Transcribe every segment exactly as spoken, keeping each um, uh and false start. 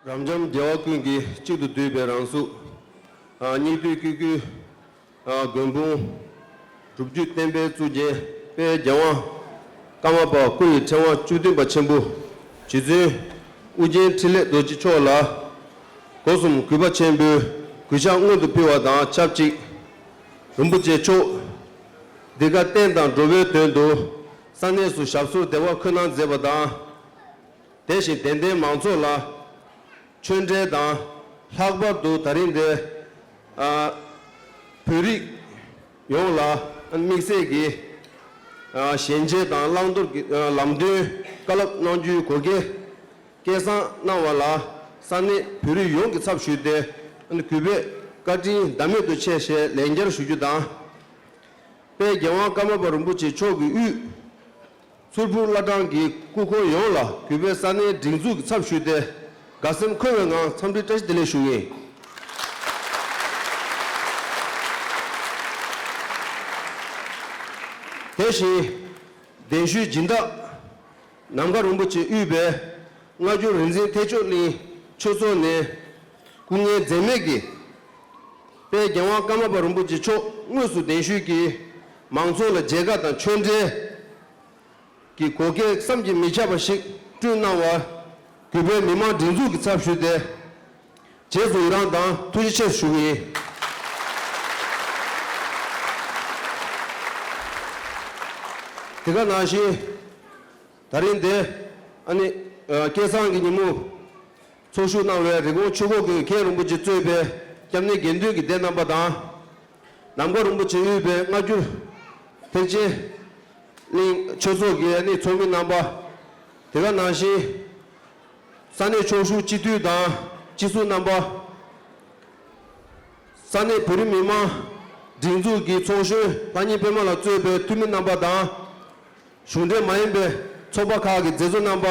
རབ་འབྱམས་རྒྱལ་བ་ཀུན་གྱི་གཅིག་ཏུ་བསྡུས་པའི་རང་གཟུགས། ཨ་སྙིགས་དུས་ཀྱི་ཀུན། ཨ་མགོན་དཔུང་། སྒྲུབ་བརྒྱུད་བསྟན་པའི་གཙུག་རྒྱན་དཔལ་རྒྱལ་དབང་ཀརྨ་པ་སྐུ་ཡི་ཕྲེང་བ་བཅུ་བདུན་པ་ཆེན་པོ་རྗེ་བཙུན་ཨོ་རྒྱན་འཕྲིན་ལས་རྡོ་རྗེ་མཆོག་ལ། སྒོ་གསུམ་གུས་པ་ཆེན་པོས་གུས་ཕྱག་སྔོན་དུ་ཕུལ་བ་དང་ཆབས་ཅིག་རིན་པོ་ཆེ་མཆོག་འདི་ག་བསྟན་དང་འགྲོ་བའི་དོན་དུ་ས་གནས་སུ་ཞབས་སོར་བདེ་བར་འཁོད་གནང་མཛད་པ་དང་། དེ་བཞིན་དད་ལྡན་མང་ཚོགས་ལ་ཆོས་འབྲེལ་དང་། ལྷག་པར་དུ་ད་རིང་འདིར་ཨ་བོད་རིགས་ཡོངས་ལ་དམིགས་བསལ་གྱི་ཨ་ཞལ་མཇལ་དང་བླང་དོར་གྱི་ཨ་ལམ་སྟོན་བཀའ་སློབ་གནང་རྒྱུའི་གོ་སྐལ་སྐལ་བཟང་གནང་བ་ལ་ས་གནས་བོད་རིགས་ཡོངས་ཀྱི་ཚབ་ཞུས་ཏེ་གུས་པས་བཀའ་དྲིན་ཟླ་མེད་དུ་ཆེ་ཞེས་ལན་བརྒྱར་ཞུ་རྒྱུ་དང་། དཔལ་རྒྱལ་དབང་ཀརྨ་པ་རིན་པོ་ཆེ་མཆོག་གི་དབུས། མཚུར་ཕུ་བླ་བྲང་གི་སྐུ་འཁོར་ཡོངས་ལ་གུས་པས་ས་གནས་སྒྲིག་འཛུགས་ཀྱི་ཚབ་ཞུས་ཏེ་དགའ་སེམས་འཁོལ་བའི་ངང་འཚམས་འདྲི་བཀྲ་ཤིས་བདེ་ལེགས་ཞུ་གི་ཡིན། དེ་བཞིན་གདན་ཞུའི་སྦྱིན་བདག་ནམ་མཁའ་རིན་པོ་ཆེ་དབུས་པའི་སྔ་འགྱུར་རིག་འཛིན་ཐེག་མཆོག་གླིང་ཆོས་ཚོགས་ནས་སྐུ་ངལ་འཛེམས་མེད་ཀྱིས་དཔལ་རྒྱལ་དབང་ཀརྨ་པ་རིན་པོ་ཆེ་མཆོག་དངོས་སུ་གདན་ཞུས་ཀྱིས་མང་ཚོགས་ལ་མཇལ་ཁ་དང་ཆོས་འབྲེལ་གྱི་གོ་སྐལ་བསམ་གྱིས་མི་ཁྱབ་པ་ཞིག་བསྐྲུན་གནང་བར་གུས་པས་མི་མང་སྒྲིག་འཛུགས་ཀྱི་ཚབ་ཞུས་ཏེ་རྗེས་སུ་ཡི་རང་དང་ཐུགས་རྗེ་ཆེ་ཞུ་གི་ཡིན། དེ་ག་ནང་བཞིན་ད་རིང་འདིར་ཨ་ནི་ཨ་སྐལ་བཟང་གི་ཉིན་མོ་ཚོགས་ཞུགས་གནང་བའི་རི་ཀོན་ཆོས་འཁོར་དགོན་མཁན་རིན་པོ་ཆེ་གཙོས་པའི་སྐྱབས་གནས་དགེ་འདུན་གྱི་སྡེ་རྣམ་པ་དང་། ནམ་མཁའ་རིན་པོ་ཆེ་དབུས་པའི་སྔ་འགྱུར་ཐེག་ཆེན་གླིང་ཆོས་ཚོགས་ཀྱི་ཨ་ནི་ཚོགས་མི་རྣམ་པ། དེ་ག་ནང་བཞིན་ས་གནས་ཕྱོགས་བཞུགས་སྤྱི་འཐུས་དང་སྤྱི་ཟུར་རྣམ་པ། ས་གནས་བོད་རིགས་མི་མང་སྒྲིག་འཛུགས་ཀྱི་ཚོགས་གཞོན་ལྷ་ཉིན་པད་མ་ལགས་གཙོས་པའི་འཐུས་མི་རྣམ་པ་དང་། གཞུང་འབྲེལ་མ་ཡིན་པའི་ཚོགས་པ་ཁག་གི་མཛད་གཙོ་རྣམ་པ།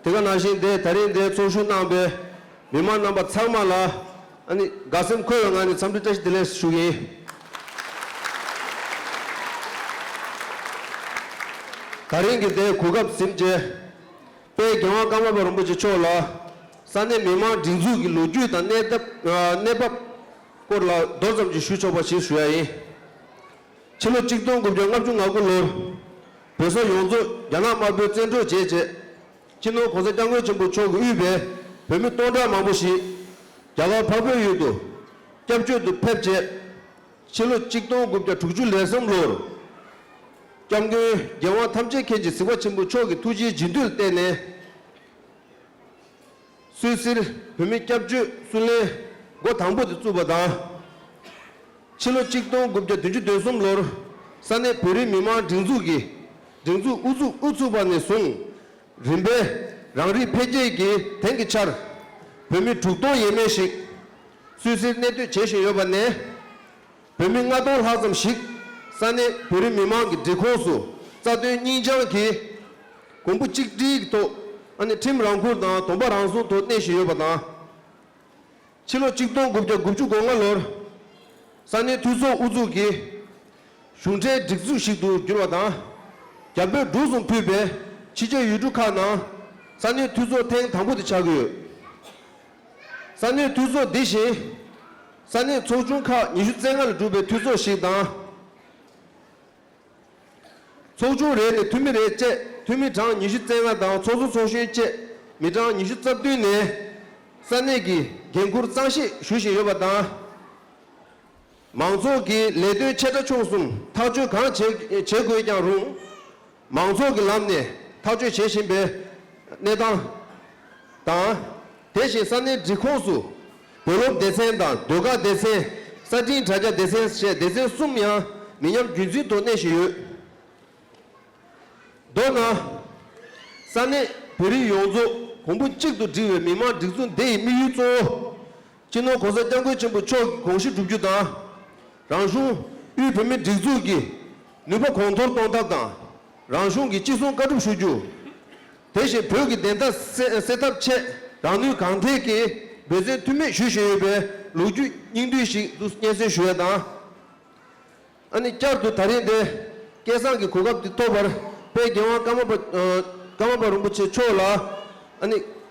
དེ་ག་ནང་བཞིན་དེ་ད་རིང་འདིར་ཚོགས་ཞུགས་གནང་པའི་མི་མང་རྣམ་པ་ཚང་མ་ལ་ཨ་ནི་དགའ་སེམས་འཁོལ་བའི་ངང་ནས་འཚམས་འདྲི་བཀྲ་ཤིས་བདེ་ལེགས་ཞུ་གི་ཡིན། ད་རིང་གི་འདིའི་གོ་སྐབས་ཟིན་རྗེས་དཔལ་རྒྱལ་དབང་ཀརྨ་པ་རིན་པོ་ཆེ་མཆོག་ལ་ས་གནས་མི་མང་སྒྲིག་འཛུགས་ཀྱི་ལོ་རྒྱུས་དང་གནས་སྟབས་གནས་བབ་སྐོར་ལ་མདོ་ཙམ་ཞིག་ཞུ་ཆོག་པ་ཞིག་ཞུ་ཡ་ཡིན། ཕྱི་ལོ་གཅིག་སྟོང་དགུ་བརྒྱ་ལྔ་བཅུ་ང་དགུ་ལོར་བོད་ས་ཡོངས་རྫོགས་རྒྱ་ནག་དམར་པོས་བཙན་འཕྲོག་བྱས་རྗེས། སྤྱི་ནོར་༸གོང་ས་༸སྐྱབས་མགོན་ཆེན་པོ་མཆོག་གིས་དབུས་པའི་བོད་མི་སྟོང་ཕྲག་མང་པོ་ཞིག་རྒྱ་གར་འཕགས་བོད་ཡུལ་དུ་སྐྱབས་བཅོལ་དུ་ཕེབས་རྗེས། ཕྱི་ལོ་གཅིག་སྟོང་དགུ་བརྒྱ་དྲུག་ཅུ་ལེ་གསུམ་ལོར་སྐྱབས་མགོན་རྒྱལ་དབང་ཐམས་ཅད་མཁྱེན་ཅིང་གཟིགས་པ་ཆེན་པོ་མཆོག་གི་ཐུགས་རྗེའི་རྗེས་མཐུན་ལ་བརྟེན་ནས། སུད་སིར་བོད་མི་སྐྱབས་བཅོལ་སུན་ལན་འགོ་དང་པོ་དེ་བཙུགས་པ་དང་། ཕྱི་ལོ་གཅིག་སྟོང་དགུ་བརྒྱ་བདུན་ཅུ་དོན་གསུམ་ལོར་ས་གནས་བོད་རིགས་མི་མང་སྒྲིག་འཛུགས་ཀྱི་སྒྲིག་འཛུགས་དབུ་བཙུགས་དབུ་བཙུགས་པ་ནས་བཟུང་། རིམ་པས་རང་རིགས་འཕེལ་རྒྱས་ཀྱི་དེང་གི་ཆར་བོད་མི་དྲུག་སྟོང་ཡས་མས་ཤིག་སུད་སིར་གནས་སྡོད་བྱེད་བཞིན་ཡོད་པ་ནས། བོད་མི་ལྔ་སྟོང་ལྷག་ཙམ་ཞིག་ས་གནས་བོད་རིགས་མི་མང་གི་སྒྲིག་ཁོངས་སུ་རྩ་དོན་སྙིང་བཅངས་ཀྱིས་གོང་བུ་གཅིག་སྒྲིལ་གྱི་ཐོག་ཨ་ནི་ཁྲིམས་རང་ཁུར་དང་གདོང་པ་རང་སྲུང་ཐོག་གནས་བཞིན་ཡོད་པ་དང་། ཕྱི་ལོ་གཅིག་སྟོང་དགུ་བརྒྱ་དགུ་བཅུ་གོ་ལྔ་ལོར་ས་གནས་འཐུས་ཚོགས་དབུ་འཛུགས་ཀྱིས་གཞུང་འབྲེལ་སྒྲིག་འཛུགས་ཤིག་ཏུ་གྱུར་བ་དང་། རྒྱ་བོད་འབྲུག་གསུམ་ཕུད་པའི་ཕྱི་རྒྱལ་ཡུལ་གྲུ་ཁག་ནང་ས་གནས་འཐུས་ཚོགས་ཐེངས་དང་པོ་དེ་ཆགས་ཀྱི་ཡོད། ས་གནས་འཐུས་ཚོགས་འདི་བཞིན་ས་གནས་ཚོགས་ཆུང་ཁག་ཉི་ཤུ་རྩ་ལྔ་ལས་གྲུབ་པའི་འཐུས་ཚོགས་ཤིག་དང་། ཚོགས་ཆུང་རེ་ནས་འཐུས་མི་རེ་བཅས་འཐུས་མི་གྲངས་ཉི་ཤུ་རྩ་ལྔ་དང་ཚོགས་གཙོ་ཚོགས་གཞོན་བཅས་མི་གྲངས་ཉི་ཤུ་རྩ་བདུན་ནས་ས་གནས་ཀྱི་འགན་འཁུར་གཙང་བཞེས་ཞུ་བཞིན་ཡོད་པ་དང་། མང་ཚོགས་ཀྱི་ལས་དོན་ཆེ་ཕྲ་ཆུང་གསུམ་ཐག་གཅོད་གང་བྱེད་བྱེད་དགོས་ཀྱང་རུང་། མང་ཚོགས་ཀྱི་ལམ་ནས་ཐག་གཅོད་བྱེད་བཞིན་པའི་གནས་སྟངས་དང་། དེ་བཞིན་ས་གནས་སྒྲིག་ཁོངས་སུ་བུ་སློབ་སྡེ་ཚན་དང་ཟློས་གར་སྡེ་ཚན། གསར་འཕྲིན་དྲ་རྒྱ་སྡེ་ཚན་བཅས་སྡེ་ཚན་གསུམ་ཡང་མི་ཉམས་རྒྱུན་འཛིན་ཐོག་གནས་བཞིན་ཡོད། མདོར་ན། ས་གནས་བོད་རིགས་ཡོངས་རྫོགས་གོང་བུ་གཅིག་ཏུ་སྒྲིལ་བའི་མི་མང་སྒྲིག་འཛུགས་འདི་ཡི་དམིགས་ཡུལ་གཙོ་བོ། སྤྱི་ནོར་༸གོང་ས་༸སྐྱབས་མགོན་ཆེན་པོ་མཆོག་གི་དགོངས་གཞི་བསྒྲུབ་རྒྱུ་དང་། རང་གཞུང་དབུས་བོད་མིའི་སྒྲིག་འཛུགས་ཀྱི་ནུས་པ་གོང་མཐོར་གཏོང་ཐབས་དང་། རང་གཞུང་གི་ཅི་གསུང་བཀའ་སྒྲུབ་ཞུ་རྒྱུ། དེ་བཞིན་བོད་ཀྱི་བདེན་མཐའ་གསལ་གསལ་ཐབས་ཆེད་རང་ནུས་གང་ཐད་ཀྱིས་འབད་བརྩོན་མཐུན་མེད་ཞུ་བཞིན་ཡོད་པའི་ལོ་རྒྱུས་སྙིང་བསྡུས་ཤིག་ཏུ་སྙན་སེང་ཞུ་ཡ་དང་། ཨ་ནི་བསྐྱར་དུ་ད་རིང་འདིར་སྐལ་བཟང་གི་གོ་སྐབས་འདི་ཐོབ་པར་དཔལ་རྒྱལ་དབང་ཀརྨ་པ་ཨ་ཀརྨ་པ་རིན་པོ་ཆེ་མཆོག་ལ་ཨ་ནི་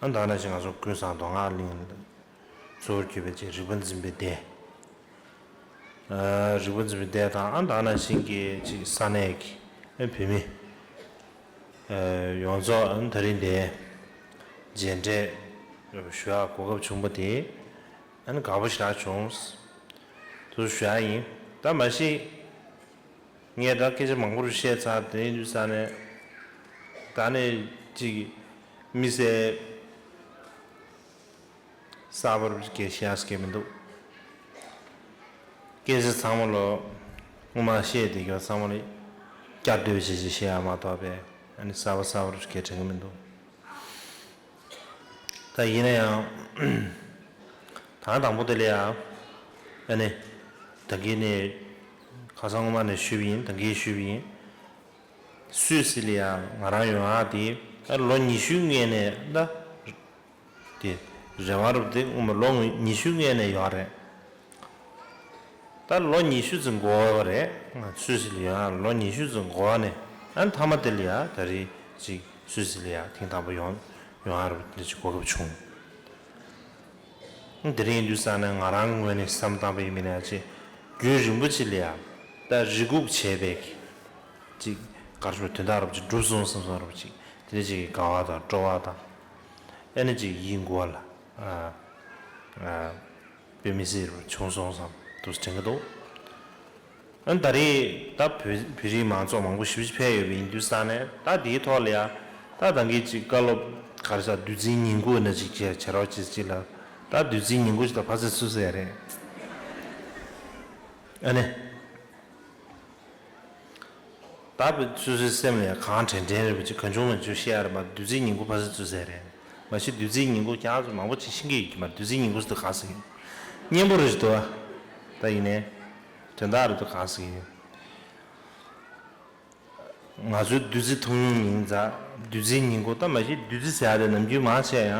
ཨ་ད་ནང་བཞིན་ང་ཚོ་ཀུན་བཟང་མདོ་སྔགས་གླིང་གཙོ་བོར་གྱུར་པའི་ཅིག་རིག་པ་འཛིན་པའི་སྡེ། ཨ་རིག་པ་འཛིན་པའི་སྡེ་དང་ཨ་ད་ནང་བཞིན་གྱི་ཅིག་ས་གནས་ཀྱི་ཨ་བོད་མི་ཨ་ཡོངས་རྫོགས་ཨ་ད་རིང་འདིར་མཇལ་འཕྲད་ཞུ་ཡག་གོ་སྐབས་བྱུང་བ་དེ་ཨ་ནི་དགའ་པོ་ཞེ་དྲག་བྱུང་། དུ་ཞུ་ཡག་ཡིན། ད་མ་གཞི། ངས་ད་སྐད་ཆ་མང་པོ་རུ་བཤད་ཚར། དེ་ཡིན་དུས་ས་ནས་ད་ནས་ཅིག་མི་སེར་གསར་པ་རུ་སྐད་བཤད་ཡག་སྐད་མི་འདུག་སྐད་ཆ་ཚང་མ་ལོ་སྔོན་མ་བཤད་དེ་ག་ཚང་མ་ལ་བསྐྱར་ཟློས་བྱེད་ཅིག་བཤད་ཡག་མ་གཏོགས་པས་ཨ་ནི་གསར་པ་གསར་པ་རུ་སྐད་དྲན་གི་མི་འདུག་ད་ཡིན་ན་ཡང་། ད་དང་པོ་དེ་ལ་ཡང་། ཨ་ནི། ད་གིན་ནས་ཁ་སང་སྔོན་མ་ནས་ཞུས་པ་ཡིན། ད་གིན་ཞུས་པ་ཡིན། སུད་སི་ལ་ཡང་ང་རང་ཡོང་ཡག་དེ་ཨ་ལོ་ཉི་ཤུའི་སྔོན་ནས་ད་དེ་རེ་བ་རུ་དེ་སྔོན་མ་ལོ་ཉི་ཤུའི་སྔོན་ནས་ཡོད་རེད། ད་ལོ་ཉི་ཤུ་ཙམ་འགོར་བ་རེད། སུད་སི་ལ་ཡོང་ཡག་ལོ་ཉི་ཤུ་ཙམ་འགོར་ནས་ཨ་མཐའ་མ་དེ་ལ་ཡང་ད་རེས་ཅིག་སུད་སི་ལ་ཡང་ཐེངས་དང་པོ་ཡོང་ཡོང་ཡག་རུ་དེ་ཅིག་གོ་སྐབས་བྱུང་། དེ་རིང་ཡིན་དུས་ཙང་ནས་ང་རང་ངོས་ནས་བསམ་བཏང་པ་ཡིན་མིན་ན་ཅིག་རྒྱུན་རིང་པོ་ཅིག་ལ་ཡང་ད་རེ་སྒུག་བྱས་པའི་ཅིག་ག་རེ་ཞུ་དོན་དག་རུ་ཅིག་འགྲུབ་སོང་བསམ་སོང་རུ་ཅིག་དེ་ནས་ཅིག་དགའ་བ་དང་སྤྲོ་བ་དང་ཨེ་ནས་ཅིག་ཡིད་མགུ་བ་ལ་ཨ་ཨ། དཔེ་མི་སྲིད་རུ་བྱུང་སོང་བསམ་དུ་དྲན་གྱི་འདུག་ཨ་ནི་ད་རེས་ད་བོད་བོད་རིགས་མང་ཚོགས་མང་པོ་ཞེ་པོ་ཅིག་ཕེབས་ཡོད་པ་ཡིན་དུས་ཙང་ནས་ད་དེའི་ཐོག་ལ་ཡང་ད་ད་གིན་ཅིག་བཀའ་སློབ་ག་རེ་ཟེར་བདུད་རྩིའི་ཉིང་ཁུ་ན་ཅིག་བྱེད་བྱེད་རོགས་བྱེད་ཅིག་ལ་ད་བདུད་རྩིའི་ཉིང་ཁུ་ཅིག་ད་ཕ་ཚོད་ཚུད་ཟེར་རེད། ཨ་ནི། ད་བུ་སོ་སོའི་སེམས་ལ་ཡང་གང་དྲན་དྲན་རེད་པ་ཅིག་གང་བྱུང་མང་བྱུང་བཤད་ཡ་རེད་མ་བདུད་རྩིའི་ཉིང་ཁུ་ཕ་ས་བཙུགས་ཟེར་རེད། མ་གཞི་བདུད་རྩིའི་ཉིང་ཁུ་ཁྱེད་རང་ཚོ་མང་པོ་ཅིག་ཤེས་ཀྱི་ཡོད་ཀྱི་མ་བདུད་རྩིའི་ཉིང་ཁུ་ཟེར་དུས་གང་ཟེར་གྱི་སྙན་པོ་རེད་ཟེར་དུས་ད་ཡིན་ནའི་དོན་དག་རེད་དུས་གང་ཟེར་གྱི་ཡོད། ང་ཚོའི་བདུད་རྩི་འཐུང་མྱོང་མིན་ཙང་བདུད་རྩིའི་ཉིང་ཁུ་ད་མ་གཞི་བདུད་རྩི་ཟེར་ཡ་དེ་ནམ་རྒྱུན་མང་ཆེ་ཡང་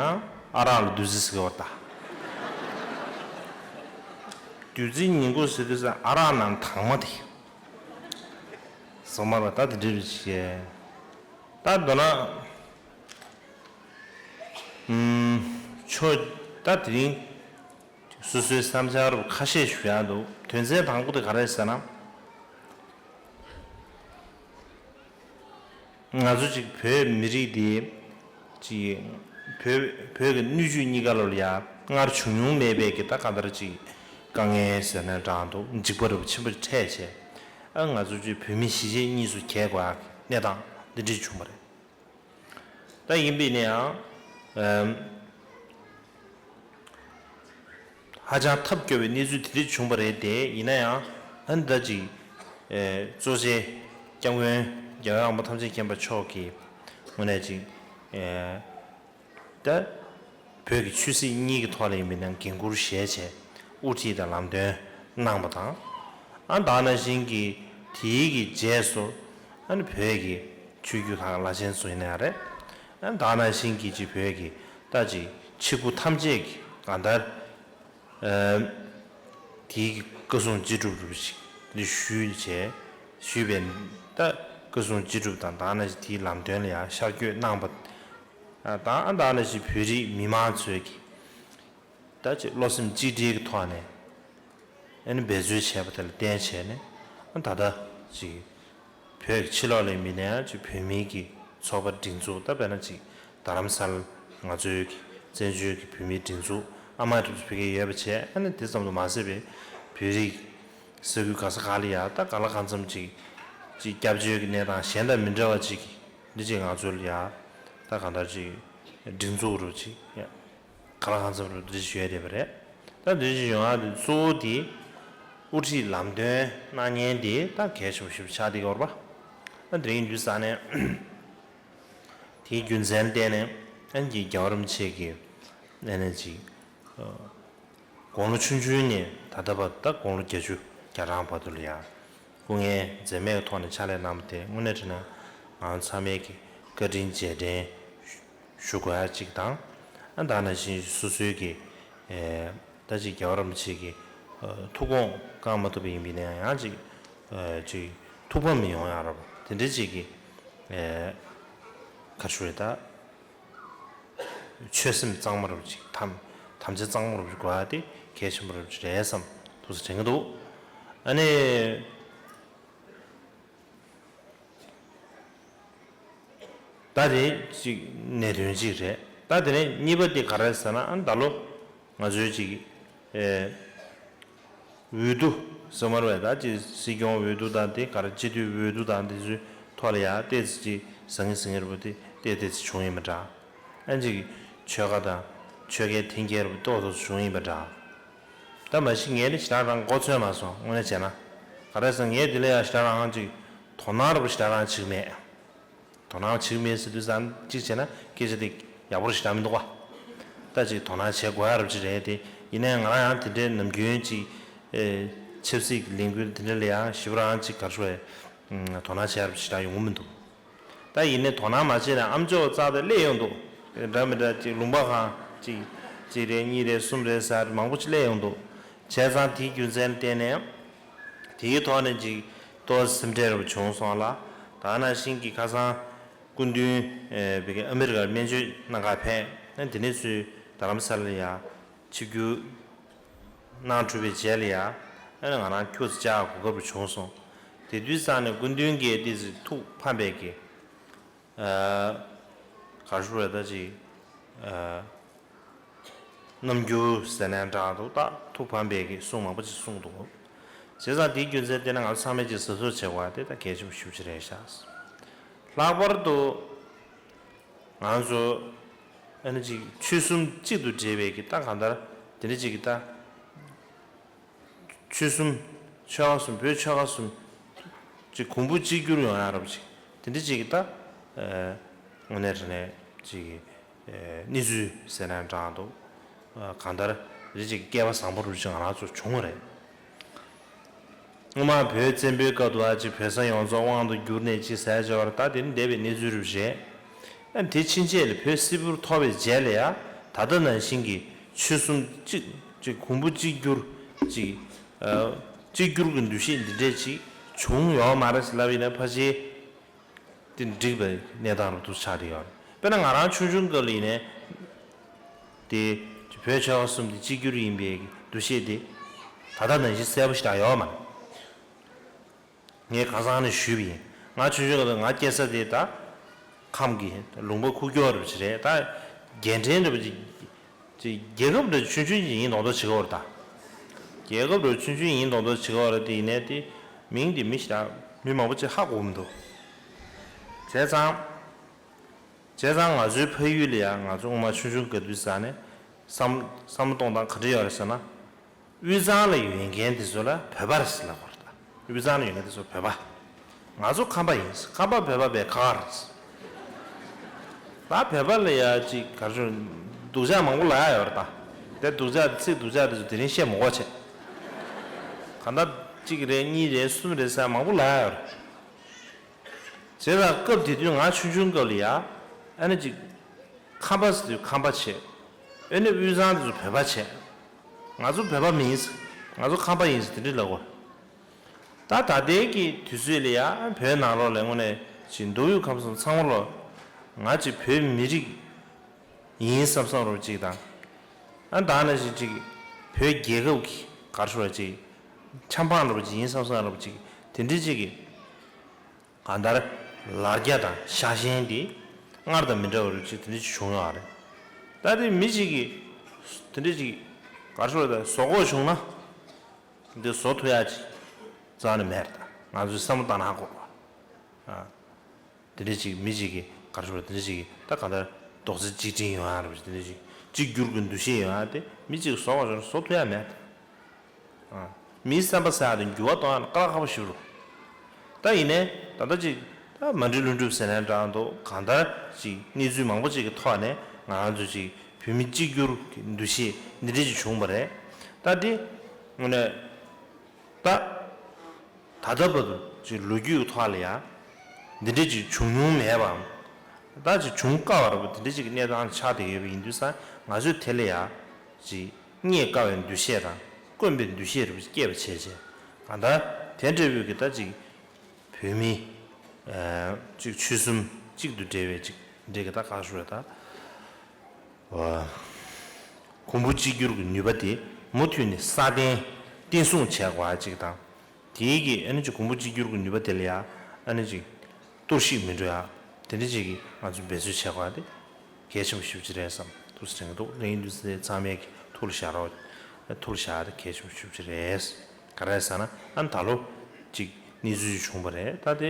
ཨ་རག་ལ་བདུད་རྩི་ཟེར་གྱི་ཡོད་རེད་ད། བདུད་རྩིའི་ཉིང་ཁུ་ཟེར་དུས་ཨ་རག་ནང་དྭངས་མ་དེ། སོ་མ་ར་ད་དེ་འདྲ་རེད་ཤེས། ད་མདོར་ན། ཨུམ། ཆོས་ད་དེ་རིང་སོ་སོའི་བསམ་འཆར་ཁ་ཤས་ཞུ་ཡག་འདུག་དོན་ཚན་དང་པོ་དེ་ག་རེ་ཟེར་ན། ང་ཚོ་ཅིག་བོད་མི་རིགས་འདི་ཅིག་བོད་བོད་ཀྱི་སྣོད་བཅུད་གཉིས་ཀ་ལོ་ལ་ཡ་སྔར་བྱུང་མྱོང་མེད་པའི་གི་ད་ག་འདྲ་ཅིག་དཀའ་ངལ་ཟེར་ན་འདྲ་འདུག་འཇིགས་པ་རེ་བ་ཆེན་པོ་འཕྲད་བྱས་ཨ་ང་ཚོ་ཅིག་བོད་མི་གཞིས་བྱེས་གཉིས་སུ་གྱེས་དགོས་ཡག་གི་གནས་སྟངས་འདི་འདྲ་བྱུང་བ་རེད། ད་ཡིན་པས་ན་ཡང་ཨམ། ཧ་ཅང་ཐབས་སྐྱོ་བའི་གནས་ཚུལ་དེ་འདྲ་བྱུང་བ་རེད་དེ་ཡིན་ན་ཡང་ཨ་ནི་ད་ཅིག་ཨེ་གཙོ་ཆེ་སྐྱབས་མགོན་རྒྱལ་བའི་དབང་པོ་ཐམས་ཅད་མཁྱེན་པ་མཆོག་གིས་དངོས་གནས་ཅིག་ཨེ་ད་བོད་ཀྱི་ཆོས་སྲིད་གཉིས་ཀྱི་ཐོག་ལ་ཡིན་པའི་ནང་འགན་འཁུར་བཞེས་བྱས་དབུ་ཁྲིད་དང་ལམ་སྟོན་གནང་བ་དང་། ཨ་ད་ནང་བཞིན་གྱི་དེའི་གི་རྗེས་སུ་ཨ་ནི་བོད་ཀྱི་ཆོས་བརྒྱུད་ཁག་བླ་ཆེན་ཚོ་ཡིན་ན་ཡང་རེད། ཨ་ད་ནང་བཞིན་གྱི་ཅིག་བོད་ཀྱི་ད་ཅིག་ཆེ་དགུ་ཐམས་ཅད་ཀྱི་གང་ལྟར་ཨ་དེའི་གི་བཀའ་གསུང་ཅི་སྒྲུབ་སྒྲུབ་ཅིག་འདི་ཞུས་བྱས་ཞུས་པའི་ད་བཀའ་གསུང་ཅི་སྒྲུབ་དང་ད་ནང་བཞིན་དེའི་ལམ་སྟོན་ལ་ཡང་ཤར་བསྐྱོད་གནང་བ། ཨ་ད་ཨ་ད་ནང་བཞིན་བོད་རིགས་མི་མང་ཚོས་ཀྱི་ད་ཅིག་བློ་སེམས་གཅིག་སྒྲིལ་གྱི་ཐོག་ནས་ཨ་ནི་འབད་རྩོལ་བྱས་པ་དེ་ལ་བརྟེན་བྱས་ནས་ཨ་ད་ལྟ་ཅིག་བོད་ཀྱི་ཕྱི་ལོགས་ལ་མི་ནས་ཅིག་བོད་མིའི་གི་ཚོགས་པ་སྒྲིག་འཛུགས་ད་དཔེར་ན་ཅིག་རྡ་རམ་ས་ལ་ང་ཚོའི་གི་བཙན་བྱོལ་གྱི་བོད་མིའི་སྒྲིག་འཛུགས་ཨ་མ་རིགས་བོད་སྐད་ཡོད་པ་བྱས་ཨ་ནི་དེ་ཙམ་དུ་མ་ཟད་པའི་བོད་རིགས་ས་ཁུལ་ག་ས་ག་ལ་ཡ་ད་ག་ལ་གང་འཚམ་ཅིག་ཅིག་སྐྱབས་བཅོལ་གྱི་གནས་སྟངས་གཞན་དང་མི་འདྲ་བ་ཅིག་འདི་ཅིག་ང་ཚོ་ལ་ཡ་ད་གང་ལྟར་ཅིག་སྒྲིག་འཛུགས་རུ་ཅིག་ཡ། ག་ལ་གང་འཚམ་རུ་འདི་ཞུ་ཡ་བསྡད་པ་རེད། ད་འདི་ཞུ་ཡོང་ཡ་དེ་གཙོ་བོ་དེ་དབུ་ཁྲིད་ལམ་སྟོན་གནང་མཁན་དེ་ད་གལ་ཆེན་པོ་ཞིག་ཆགས་བསྡད་ཡོད་རེད་པ། ད་དེ་རིང་འདུག་ས་ནས་དེའི་རྒྱུ་མཚན་བརྟེན་ནས་ཨན་གྱི་རྒྱལ་བ་རིན་པོ་ཆེ་གི་ཨ་ནི་ཅིག་དགུང་ལོ་ཆུང་ཆུང་ནས་ད་ལྟ་བར་ད་དགུང་ལོ་བརྒྱད་ཅུ་གྱ་གྲངས་བར་དུ་ལ་ཡ་སྐུ་ངལ་འཛེམས་མེད་ཀྱི་ཐོག་ནས་ཕྱག་ལས་གནང་བ་དེ་དངོས་གནས་དྲིས་ན་ང་ཚང་མས་ཀྱི་བཀའ་དྲིན་རྗེས་དྲན་ཞུ་དགོས་ཡ་གཅིག་དང་། ཨ་ད་ནང་བཞིན་སོ་སོའི་གི་ཨེ་ད་ཅིག་རྒྱལ་བ་རིན་པོ་ཆེ་གི་ཨ་ཐུགས་དགོངས་བསྐང་མ་ཐུབ་པ་ཡིན་པས་ན་ཡང་ཅིག་ཨ་ཅིག་ཐུགས་ཕམ་མི་ཡོང་ཡ་རོགས་དེ་འདྲ་ཅིག་གི་ཨེ་ག་རེ་ཞུ་རེད་ད། ཆོད་སེམས་གཙང་མ་རུ་ཅིག་དམ་དམ་བཅའ་གཙང་མ་རུ་ཅིག་དགོས་ཡ་དེ་གལ་ཆེན་པོ་རུ་ཅིག་རེད་བསམ་ཐུགས་སུ་དྲན་གྱི་འདུག་ཨ་ནི། ད་དེ་གཅིག་གནད་དོན་གཅིག་རེད། ད་དེ་ནས་གཉིས་པ་དེ་ག་རེ་ཟེར་ན། ཨ་ད་ལོ་ང་ཚོའི་གཅིག་ཨེ་འོས་བསྡུ་ཟེར་མ་རེད་པས། ད་གཅིག་སྲིད་སྐྱོང་འོས་བསྡུ་དང་དེ་ག་རེ་སྤྱི་འཐུས་འོས་བསྡུ་དང་དེ་ཚོའི་ཐོག་ལ་ཡ་ཏོག་ཙམ་གཅིག་ཟང་ངེ་ཟིང་ངེ་རེད་པ། དེ་ཏོག་ཙམ་བྱུང་ཡིན་པ་འདྲ། ཨ་གཅིག་ཆོལ་ཁ་དང་ཆོལ་ཁའི་འཐེན་འཁྱེར་རེད་པ། ཏོག་ཙམ་བྱུང་ཡིན་པ་འདྲ། ད་མ་གཞི་ངས་ནི་ཞེ་དྲག་རང་མགོ་ཚོས་མ་སོང་། དངོས་གནས་བྱས་ན། ག་རེ་ཟེར་ངས་དེ་ལ་ཡང་ཞེ་དྲག་རང་ཅིག་དོ་སྣང་རུ་ཞེ་དྲག་རང་བྱེད་མེད། དོ་སྣང་བྱེད་མེད་ཟེར་དུས་ཙང་གཅིག་བྱས་ན་སྐད་ཆ་དེ་ཡག་པོ་རུ་ཞེ་དྲག་མི་འདུག་བ། ད་ཅིག་དོ་སྣང་བྱེད་དགོས་ཡ་རུ་ཅིག་རེད་དེ། ཡིན་ནའི་ང་རང་ཡང་དེ་འདྲའི་ནམ་རྒྱུན་ཅིག་ཨེ་ཆབ་སྲིད་ཀྱི་ལས་འགུལ་དེ་འདྲ་ལ་ཡང་ཞེ་པོ་རང་ཅིག་ག་རེ་ཞུ་དགོས་རེད། དོ་སྣང་བྱེད་ཡ་རུ་ཞེ་དྲག་ཡོང་གི་མི་འདུག་ད་ཡིན་ནའི་དོ་སྣང་མ་བྱས་ན་ཨ་མཆོག་རྩ་དེ་སླེབས་ཡོང་འདུག་འདྲ་མི་འདྲ་ཅིག་ལུང་པ་གང་ཅིག་གཅིག་རེ་གཉིས་རེ་གསུམ་རེ་ཟེར་མང་པོ་ཅིག་སླེབས་ཡོང་འདུག་བྱས་ཙང་དེའི་རྒྱུ་མཚན་བརྟེན་ནས་དེའི་ཐོག་ནས་ཅིག་ཏོག་ཙམ་སེམས་ཁྲལ་རུ་བྱུང་སོང་ལ། ད་ནང་བཞིན་གྱི་ཁ་སང་སྐུ་མདུན་ཨེ་བི་གའི་ཨ་མི་རི་ཀར་སྨན་བཅོས་གནང་གར་ཕེབས། ཨ་དེ་ནས་ཚུར་རྡ་རམ་ས་ལ་ལ་ཡ་ཆིབས་བསྒྱུར་གནང་གྲུབ་པའི་རྗེས་ལ་ཡ། ཨ་ནི་ང་རང་ཁྱུག་ཙམ་བཅར་གོ་སྐབས་རུ་བྱུང་སོང་། དེ་དུས་ཙང་ནས་སྐུ་མདུན་གྱིས་ཏོག་ཙམ་ཐུགས་ཕམ་པའི་གི་ཨ་ག་རེ་ཞུ་དགོས་རེད། ད་ཅིག་ཨ་རྣམ་འགྱུར་ཟེར་ན་འདྲ་འདུག་ད་ཐུགས་ཕམ་པའི་གི་གསུང་མང་པོ་ཅིག་གསུངས་འདུག་བྱས་ཙང་དེའི་རྒྱུ་མཚན་དེ་ནི་ང་ཚོ་ཚང་མས་ཅིག་གཟབ་གཟབ་བྱེད་དགོས་པ་དེ་ད་གལ་ཆེན་པོ་ཞེ་པོ་ཅིག་རེད་ཤག་ལྷག་པར་དུ་ང་ཚོ་ཨ་ནི་ཅིག་ཆོལ་གསུམ་གཅིག་ཏུ་འབྲེལ་བའི་གི་ད་གང་ལྟར་དེ་འདྲ་ཅིག་གི་ད། ཆོལ་གསུམ། ཆོལ་ཁ་གསུམ། བོད་ཆོལ་ཁ་གསུམ་ཅིག་གོང་བུ་གཅིག་གྱུར་ཡོང་ཡ་རབས་ཅིག་དེ་འདྲ་ཅིག་གི་ད་ཨ་དངོས་གནས་དྲང་གནས་ཅིག་གི་ཨ་གནས་ཚུལ་ཟེར་ན་འདྲ་འདུག་ཨ་གང་ལྟར་རེ་ཅིག་སྐལ་བ་བཟང་པོ་རུ་ཅིག་ང་རང་ཚོ་བྱུང་བ་རེད། སྔོན་མ་བོད་བཙན་པོའི་སྐབས་དུ་ཨ་ཅིག་བོད་ས་ཡོངས་རྫོགས་དབང་དུ་གྱུར་ནས་ཅིག་ཟེར་བྱ་བར་ད་དེ་ནི་འདས་པའི་གནས་ཚུལ་རུ་རེད། ཨ་དེ་ཕྱིན་ཆད་ལ་བོད་སིལ་བུར་ཐོར་བའི་རྗེས་ལ་ཡ་ད་ལྟ་ནང་བཞིན་གྱི་ཆོལ་གསུམ་གཅིག་ཅིག་གོང་བུ་གཅིག་གྱུར་ཅིག་ཨ་གཅིག་གྱུར་གྱི་འདུ་ཤེས་འདི་འདྲས་ཅིག་བྱུང་ཡོད་མ་རེད་ཟེར་ལབ་ཡིན་ན་ཕལ་ཆེར་དེ་འགྲིག་པའི་གནས་སྟངས་རུ་ཐུག་ཆགས་བསྡད་ཡོད་རེད། དཔེར་ན་ང་རང་ཆུང་ཆུང་སྐབས་ལ་ཡིན་ནའི་དེ་བོད་ཆོལ་ཁ་གསུམ་དེ་གཅིག་གྱུར་ཡིན་པའི་འདུ་ཤེས་དེ་ད་ལྟ་ནང་བཞིན་གསལ་པོ་ཞིག་ཡོད་མ་རེད། ངས་ཁ་སང་ནས་ཞུས་པ་ཡིན། ང་ཆུང་ཆུང་སྐབས་ང་སྐྱེས་ས་དེ་ད་ཁམས་ཀྱི་ལུང་པ་ཁུག་ཀྱོག་རེད་པ་ཅིག་རེད། ད་རྒན་ཕྲན་རེད་པ་ཅིག་ཅིག་རྒྱལ་ཁབ་རེ་ཆུང་ཆུང་ཅིག་ཡིན་མདོག་མདོག་བྱེད་ཀྱི་ཡོད་རེད་ད། རྒྱལ་ཁབ་རེ་ཆུང་ཆུང་ཡིན་མདོག་མདོག་བྱེད་ཀྱི་ཡོད་རེད་དེ། ཡིན་ནའི་དེ་མིང་དེ་མི་ཞིག་ད་མི་མང་པོ་ཅིག་ཧ་གོ་མི་འདུག་བྱས་ཙང་། བྱས་ཙང་ང་ཚོའི་ཕ་ཡུལ་ལ་ཡང་ང་ཚོ་སྔོན་མ་ཆུང་ཆུང་སྐབས་དུས་ཙང་ནས་བསམ་བསམ་བློ་གཏོང་སྟངས་ག་འདྲ་ཡོད་རེད་ཟེར་ན། དབུས་གཙང་ལ་ཡོད་མཁན་དེ་ཚོ་ལ་བོད་པ་རེད་ཟེར་ལབ་དགོས་རེད་ད། དབུས་གཙང་ལ་ཡོད་མཁན་དེ་ཚོ་བོད་པ། ང་ཚོ་ཁམས་པ་ཡིན། ཁམས་པ་བོད་པ་བས་ཁག་ཁག་རེད། ད་བོད་པ་ལ་ཡ་ཅིག་ག་རེ་ཞུ། སྡུག་ཅག་མང་པོ་ལབ་ཡ་ཡོད་རེད་ད། དེ་སྡུག་ཅག་ཚིག་སྡུག་ཅག་དེ་ཚོ་དེ་རིང་བཤད་མི་དགོས་བྱས། གང་ལྟར་གཅིག་རེད། གཉིས་རེད། གསུམ་རེད་ཟེར་མང་པོ་ལབ་ཡ་ཡོད་རེད། བྱས་ཙང་སྐབས་དེ་དུས་ང་ཆུང་ཆུང་སྐབས་ལ་ཡ། ཨ་ནི་ཅིག་ཁམས་པ་ཟེར་དུས་ཁམས་པ་བྱས། ཨ་ནི་དབུས་གཙང་དེ་ཚོ་བོད་པ་བྱས། ང་ཚོ་བོད་པ་མིན་ཟེར། ང་ཚོ་ཁམས་པ་ཡིན་ཟེར་དེ་འདྲ་ལབ་དགོས། ད་ད་ལྟའི་གི་དུས་ཚོད་ལ་ཡ་བོད་ནང་ལོགས་ལ་དངོས་གནས་ཅིག་མདོ་དབུས་ཁམས་གསུམ་ཚང་མ་ལོག་ང་ཅིག་བོད་མི་རིགས་ཡིན་བསམ་བསམ་རོགས་ཅིག་དང་། ཨ་ད་ནང་བཞིན་ཅིག་བོད་རྒྱལ་ཁབ་ཀྱི་ག་རེ་ཞུ་བ་ཅིག་ཆབ་འབངས་རོགས་ཅིག་ཡིན་བསམ་བསམ་རོགས་ཅིག་དེ་འདྲ་ཅིག་གི་གང་ལྟར་ལར་རྒྱ་དང་ཤ་ཞེན་དེ་སྔར་དང་མི་འདྲ་བ་རུ་ཅིག་དེ་འདྲ་ཅིག་བྱུང་ཡོད་རེད། ད་དེ་མི་ཅིག་གིས་དེ་འདྲ་ཅིག་ག་རེ་ཞུ་དགོས་རེད། ད་བཟོ་དགོས་བྱུང་ན་འདི་བཟོ་ཐུབ་ཡ་ཅིག་རྩ་ནས་མེད་རེད། ད་ང་ཚོས་བསམ་བློ་བཏང་ན་ཧ་གོ་བ། དེ་འདྲ་ཅིག་མི་ཅིག་གིས་ག་རེ་ཞུ་དགོས་རེད། དེ་འདྲ་ཅིག་གིས་ད་གང་ལྟར་རྡོག་རྩ་གཅིག་སྒྲིལ་ཡོང་ཡ་རེད་པ། དེ་འདྲ་ཅིག་གཅིག་གྱུར་གྱི་འདུ་ཤེས་ཡོང་ཡ་དེ་མི་ཅིག་གིས་བཟོ་དགོས་བྱུང་ན་བཟོ་ཐུབ་ཡ་མེད་རེད། ཨ། མིའི་བསམ་པ་ཟེར་ཡ་དེ་འགྱུར་བ་གཏོང་ཡ་ནི་དཀའ་ལས་ཁག་པོ་ཞིག་རེད། ད་ཡིན་ནའི་ད་ལྟ་ཅིག་ད་མ་འགྲིག་ལུགས་འགྲིག་ཟེར་ནའི་འདྲ་འདུག་གང་ལྟར་ཅིག་གནས་ཚུལ་མང་པོ་ཅིག་གི་ཐོག་ནས་ང་རང་ཚོ་ཅིག་བོད་མི་གཅིག་གྱུར་གྱི་འདུ་ཤེས་འདི་འདྲ་ཅིག་བྱུང་བ་རེད། ད་འདི་དངོས་གནས་ད་ད་ལྟ་བར་དུ་ཅིག་ལོ་རྒྱུས་ཀྱི་ཐོག་ལ་ཡ་འདི་འདྲ་ཅིག་བྱུང་མྱོང་མེད་པའམ། ད་ཅིག་བྱུང་དཀའ་བ་རེད་པ། དེ་འདྲ་ཅིག་གི་གནས་སྟངས་ཆགས་བསྡད་ཡོད་པ་ཡིན་དུས་ཙང་ང་ཚོས་དེ་ལ་ཡ་ཅིག་རྙེད་དཀའ་བའི་འདུ་ཤེས་དང་དཀོན་པའི་འདུ་ཤེས་རེ་བ་ཅིག་སྐྱེས་པ་བྱས་བྱས། གང་ལྟར་དེ་འདྲ་བོའི་གི་ད་ཅིག་བོད་མི་ཨ་ཅིག་ཆོལ་གསུམ་གཅིག་ཏུ་འབྲེལ་བའི་ཅིག་འདྲ་གི་ད་ག་རེ་ཞུ་དགོས་རེད། ད་ གོང་བུ་གཅིག་གྱུར་གྱི་ནུས་པ་དེ་མུ་མཐུད་ནས་སྲ་བརྟན་བརྟན་སྲུང་བྱེད་དགོས་ཅིག་དང་། དེའི་གི་ཨ་ནི་ཅིག་གོང་བུ་གཅིག་གྱུར་གྱི་ནུས་པ་དེ་ལ་ཡ་ཨ་ནི་ཅིག་གཏོར་བཤིག་མི་འགྲོ་ཡ། དེ་འདྲ་ཅིག་གི་ང་ཚོ་འབད་རྩོལ་བྱེད་དགོས་ཡ་དེ་གལ་ཆེན་པོ་ཞེ་པོ་ཅིག་རེད་བསམ་འདུག་ཟེར་གྱི་འདུག་ལགས། ཡིན་དུས་ཚང་མས་ཀྱི་ཐུགས་ལ་བཞག་རོགས། ཐུགས་ལ་བཞག་ཡ་དེ་གལ་ཆེན་པོ་ཞེ་པོ་ཅིག་རེད། ག་རེ་ཟེར་ན་ཨ་ནི་ད་ལོ་ཅིག་གནས་ཚུལ་བྱུང་བ་རེད། ད་དེ་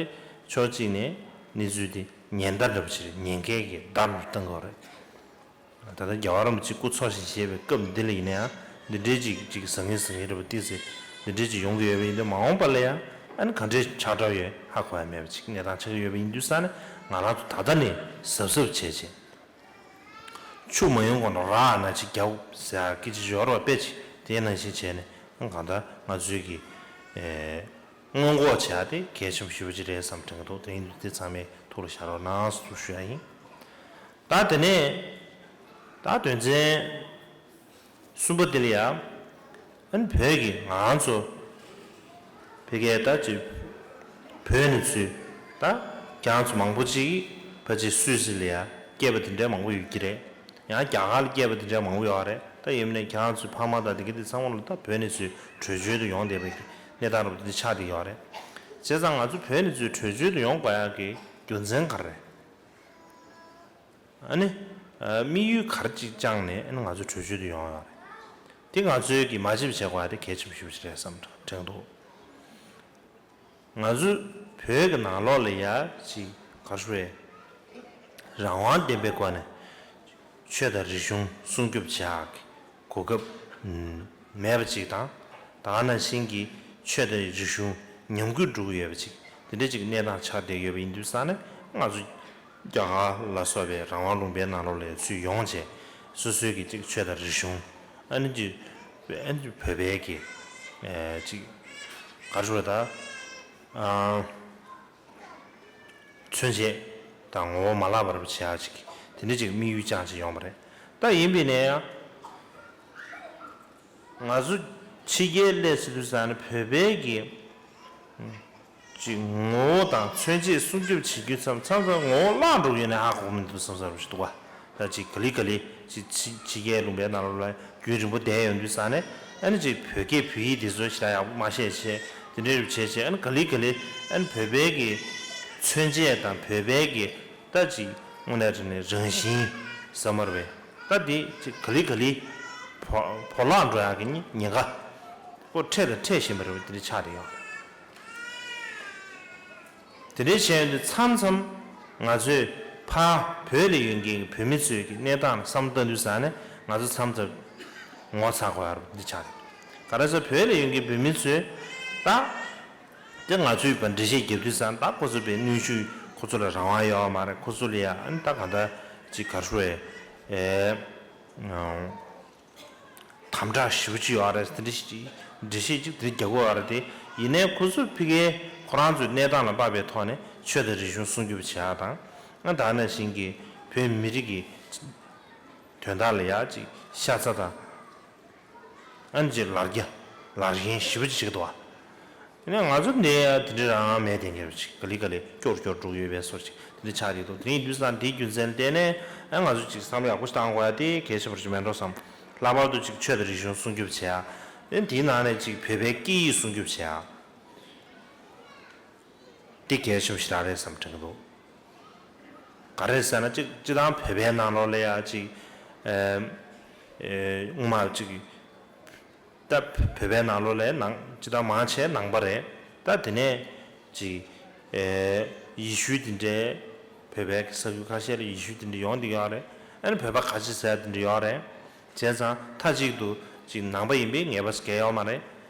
ཕྱོགས་གཅིག་ནས་གནས་ཚུལ་དེ་ཉེན་བརྡ་འདྲ་པོ་ཅིག་རེད། ཉེན་ཁའི་གི་བརྡ་འདྲ་པོ་བཏང་གི་ཡོད་རེད། ད་ལྟ་རྒྱལ་བ་རིན་པོ་ཆེ་སྐུ་འཚོ་ཞིང་གཞེས་པའི་སྐབས་འདི་ལ་ཡིན་ན་ཡང་འདི་འདྲའི་ཅིག་ཅིག་ཟང་ངེ་ཟིང་ངེ་འདྲ་པོ་ཏོག་ཙམ་འདི་འདྲའི་ཅིག་ཡོང་གི་ཡོད་པ་ཡིན་དུས་མ་འོངས་པ་ལ་ཡང་ཨ་ནི་ག་འདྲའི་ཆགས་གྲབས་ཡོད་ཧ་གོ་ཡ་མེད་པ་ཅིག་གནས་སྟངས་ཆགས་ཀྱི་ཡོད་པ་ཡིན་དུས་ཙང་ནས་ང་རང་ཚོ་ད་ལྟ་ནས་གཟབ་གཟབ་བྱས་བྱས། ཆུ་མ་ཡོང་གོང་དུ་རགས་ན་ཅིག་རྒྱབ་ཟེར་ཡ་སྐད་ཆ་ཡོད་རེད་པ། དཔེ་ཅིག་དེ་ནང་བཞིན་བྱས་ནས་གང་ལྟར་ང་ཚོའི་གི་ཨེ་སྔོན་འགོག་བྱེད་ཡ་དེ་གལ་ཆེན་པོ་ཞེ་པོ་ཅིག་རེད་བསམ་དྲན་གྱི་འདུག་དེ་ཡིན་དུས་དེ་ཚང་མས་ཐུགས་ལ་བཞག་རོགས་གནང་ཟེར་ཞུ་ཡ་ཡིན། ད་དེ་ནས་ད་དོན་ཚན་གསུམ་པ་དེ་ལ་ཡ། ཨ་ནི་བོད་ཀྱི་ང་ཚོ་ཕ་གིའི་ད་ཅིག་བོད་ནས་ཚུར་ད་ཁྱེད་རང་ཚོ་མང་པོ་ཅིག་ཕལ་ཆེར་སུད་སི་ལ་ཡ་སྐྱེས་པ་དེ་འདྲའི་མང་པོ་ཡོད་ཀྱི་རེད། ཡང་རྒྱ་གར་ལ་སྐྱེས་པ་དེ་འདྲའི་མང་པོ་ཡོད་རེད། ད་ཡིན་ནའི་ཁྱེད་རང་ཚོའི་ཕ་མ་དང་དེ་ག་དེ་ཚང་མ་ལ་ད་བོད་ནས་ཚུར་བྲོས་བྱོལ་དུ་ཡོང་བསྡད་པའི་གནས་སྟངས་འདྲ་པོ་དེ་འདྲ་ཆགས་བསྡད་ཡོད་རེད། བྱས་ཙང་ང་ཚོ་བོད་ནས་ཚུར་བྲོས་བྱོལ་དུ་ཡོང་དགོས་ཡག་གི་རྒྱུ་མཚན་ག་རེ་རེད། ཨ་ནི། ཨ། དམིགས་ཡུལ་ག་རེ་ཅིག་བཅངས་ནས་ཨ་ནི་ང་ཚོ་བྲོས་བྱོལ་དུ་ཡོང་ཡོད་རེད། དེ་ང་ཚོའི་གི་མ་བརྗེད་པ་བྱེད་དགོས་ཡ་དེ་གལ་ཆེན་པོ་ཞེ་པོ་ཅིག་རེད་བསམ་དྲན་འདུག་ང་ཚོ་བོད་ཀྱི་ནང་ལོགས་ལ་ཡ་ཅིག་ག་རེ་ཞུ་རེད། རང་དབང་ལྡན་པའི་སྒོ་ནས་ཆོས་དང་རིག་གཞུང་སྲུང་སྐྱོབ་བྱེད་ཡག་གི་གོ་སྐབས་མེད་པ་ཅིག་དང་། ད་ག་ནང་བཞིན་གྱི་ཆོས་དང་རིག་གཞུང་ཉམས་རྒུད་འགྲོ་གི་ཡོད་པ་ཅིག་དེ་འདྲ་ཅིག་གནས་སྟངས་ཆགས་བསྡད་ཡོད་པ་ཡིན་དུས་ཙང་ནས་ང་ཚོ་རྒྱ་གར་ལ་སོགས་པའི་རང་དབང་ལུང་པའི་ནང་ལོགས་ལ་ཚུར་ཡོང་བྱས་སོ་སོའི་གི་ཅིག་ཆོས་དང་རིག་གཞུང་ཨ་ནི་ཅིག་ཨ་ནི་ཅིག་བོད་པའི་གི་ཨེ་ཅིག་ག་རེ་ཞུ་དགོས་ད་ཨ། མཚོན་བྱེད་དང་ངོ་བོ་མ་བརླག་པར་བྱེད་ཡག་ཅིག་དེ་འདྲ་ཅིག་དམིགས་ཡུལ་བཅངས་ཅིག་ཡོང་བ་རེད། ད་ཡིན་པས་ན་ཡང་ང་ཚོ་ཕྱི་རྒྱལ་སླེབས་ཚར་དུས་ཙང་ནས་བོད་པའི་གི་ཅིག་ངོ་བོ་དང་མཚོན་བྱེད་སྲུང་སྐྱོབ་བྱེད་རྒྱུ་མཚམས་མཚམས་མཚམས་ངོ་བོ་བརླག་འགྲོ་གི་ཡོད་ན་ཧ་གོ་གི་མི་འདུག་བསམ་བསམ་རུ་ཞིག་འདུག་བ། ད་ཅིག་ག་ལེ་ག་ལེ་ཅིག་ཕྱི་ཕྱི་རྒྱལ་ལུང་པའི་ནང་ལོགས་ལ་རྒྱུན་རིང་པོ་བསྡད་ཡོང་དུས་ཙང་ནས་ཨ་ནི་ཅིག་བོད་སྐད་བོད་ཡིག་འདི་ཚོ་ཞེ་དྲག་ཡག་པོ་མ་ཤེས་བྱས་དེ་འདྲའི་རུ་བྱས་བྱས་ཨ་ནི་ག་ལེ་ག་ལེ་ཨ་ནི་བོད་པའི་གི་མཚོན་བྱེད་དང་བོད་པའི་གི་ད་ཅིག་དངོས་གནས་དྲང་གནས་རང་བཞིན་ཟེར་མ་རེད་པས། ད་འདི་ཅིག་ག་ལེ་ག་ལེ་བོ་བོར་བརླག་འགྲོ་ཡག་གི་ཉེན་ཁ་ཁོ་འཕྲད་དང་འཕྲད་བཞིན་པ་རེད་པ། འདི་འདྲ་ཆགས་བསྡད་ཡོད་རེད། དེ་འདྲའི་བྱས་ཡོང་དུས་མཚམས་མཚམས་ང་ཚོས་ཕར་བོད་ལ་ཡོད་མཁན་གྱི་བོད་མི་ཚོའི་གི་གནས་སྟངས་ལ་བསམ་བློ་བཏང་དུས་ཙང་ནས་ང་ཚོ་མཚམས་མཚམས་ངོ་ཚ་དགོས་ཡ་རུ་འདི་ཆགས་རེད། ག་རེ་ཟེར་བོད་ལ་ཡོད་མཁན་བོད་མི་ཚོས་ད་དེ་ང་ཚོའི་བར་འགྲེལ་བཤད་རྒྱབ་དུས་ཙང་ད་ཁོ་ཚོ་བའི་གནོན་ཤུགས་ཁོ་ཚོ་ལ་རང་དབང་ཡོད་མ་རེད། ཁོ་ཚོ་ལ་ཡ་ཨ་ནི་ད་གང་ལྟར་ཅིག་ག་རེ་ཞུ་དགོས་ཨེ། དམ་དྲག་ཞེ་པོ་ཅིག་ཡོད་རེད། དེ་འདྲ་ཞིག་འགྲེལ་བཤད་ཅིག་དེ་རྒྱག་དགོས་ཡོད་རེད་དེ། ཡིན་ནའི་ཁོ་ཚོ་ཕ་གིའི་ཁོ་རང་ཚོའི་གནས་སྟངས་ལ་དཔག་པའི་ཐོག་ནས་ཆོས་དང་རིག་གཞུང་སྲུང་སྐྱོབ་བྱེད་ཡག་དང་། ཨ་ད་ནང་བཞིན་གྱི་བོད་མི་རིགས་ཀྱི་དོན་དག་ལ་ཡག་ཅིག་ཤ་ཚ་དང་། ཨ་ནི་ཅིག་ལར་རྒྱ་ལར་ཞེན་ཞེ་པོ་ཅིག་བྱེད་ཀྱི་འདུག་བ། ཡིན་ནའི་ང་ཚོ་འདི་ཡ་དེ་འདྲའི་རང་དབང་མེད་དེ་འགྱུར་ཅིག་ག་ལེ་ག་ལེ་སྐྱོར་སྐྱོར་འགྲོ་གི་ཡོད་པའི་བཟོ་ཅིག་དེ་འདྲ་ཆགས་ཀྱི་འདུག་དེ་ཡིན་དུས་ཙང་དེའི་རྒྱུ་མཚན་ལ་བརྟེན་ནས་ཨ་ང་ཚོ་ཅིག་བསམ་བློ་ཡག་པོ་ཞིག་བཏང་དགོས་ཡ་དེ་གལ་ཆེན་པོ་ཞིག་མེད་འགྲོ་བསམ། ལྷག་པར་དུ་ཅིག་ཆོས་དང་རིག་གཞུང་སྲུང་སྐྱོབ་བྱེད་ཡ། ཨ་ནི་དེའི་ནང་ནས་ཅིག་བོད་པའི་སྐད་ཡིག་སྲུང་སྐྱོབ་བྱེད་ཡ། དེ་གལ་ཆེན་པོ་ཞེ་དྲག་རེད་བསམ་དྲན་གྱི་འདུག་ག་རེ་ཟེར་ན་ཅིག་སྤྱིར་བཏང་བོད་པའི་ནང་ལོགས་ལ་ཡ་ཅིག་ཨེ་ཨེ་སྔོན་མ་ཅིག་ད་བོད་པའི་ནང་ལོགས་ལ་ནང་སྤྱིར་བཏང་མང་ཆེ་ནང་པ་རེད། ད་དེ་ནས་ཅིག་ཨེ་ཡེ་ཤུ་དེ་འདྲའི་བོད་པའི་ས་ཁུལ་ཁ་ཤས་ལ་ཡེ་ཤུ་དེ་འདྲ་ཡོང་བསྡད་ཡོད་རེད། ཨ་ནི་བོད་པ་ཁ་ཆེ་ཟེར་དེ་འདྲ་ཡོད་རེད། བྱས་ཙང་མཐའ་གཅིག་ཏུ་ཅིག་ནང་པ་ཡིན་པའི་ངེས་པ་ཞིག་གང་ཡང་ཡོད་མ་རེད།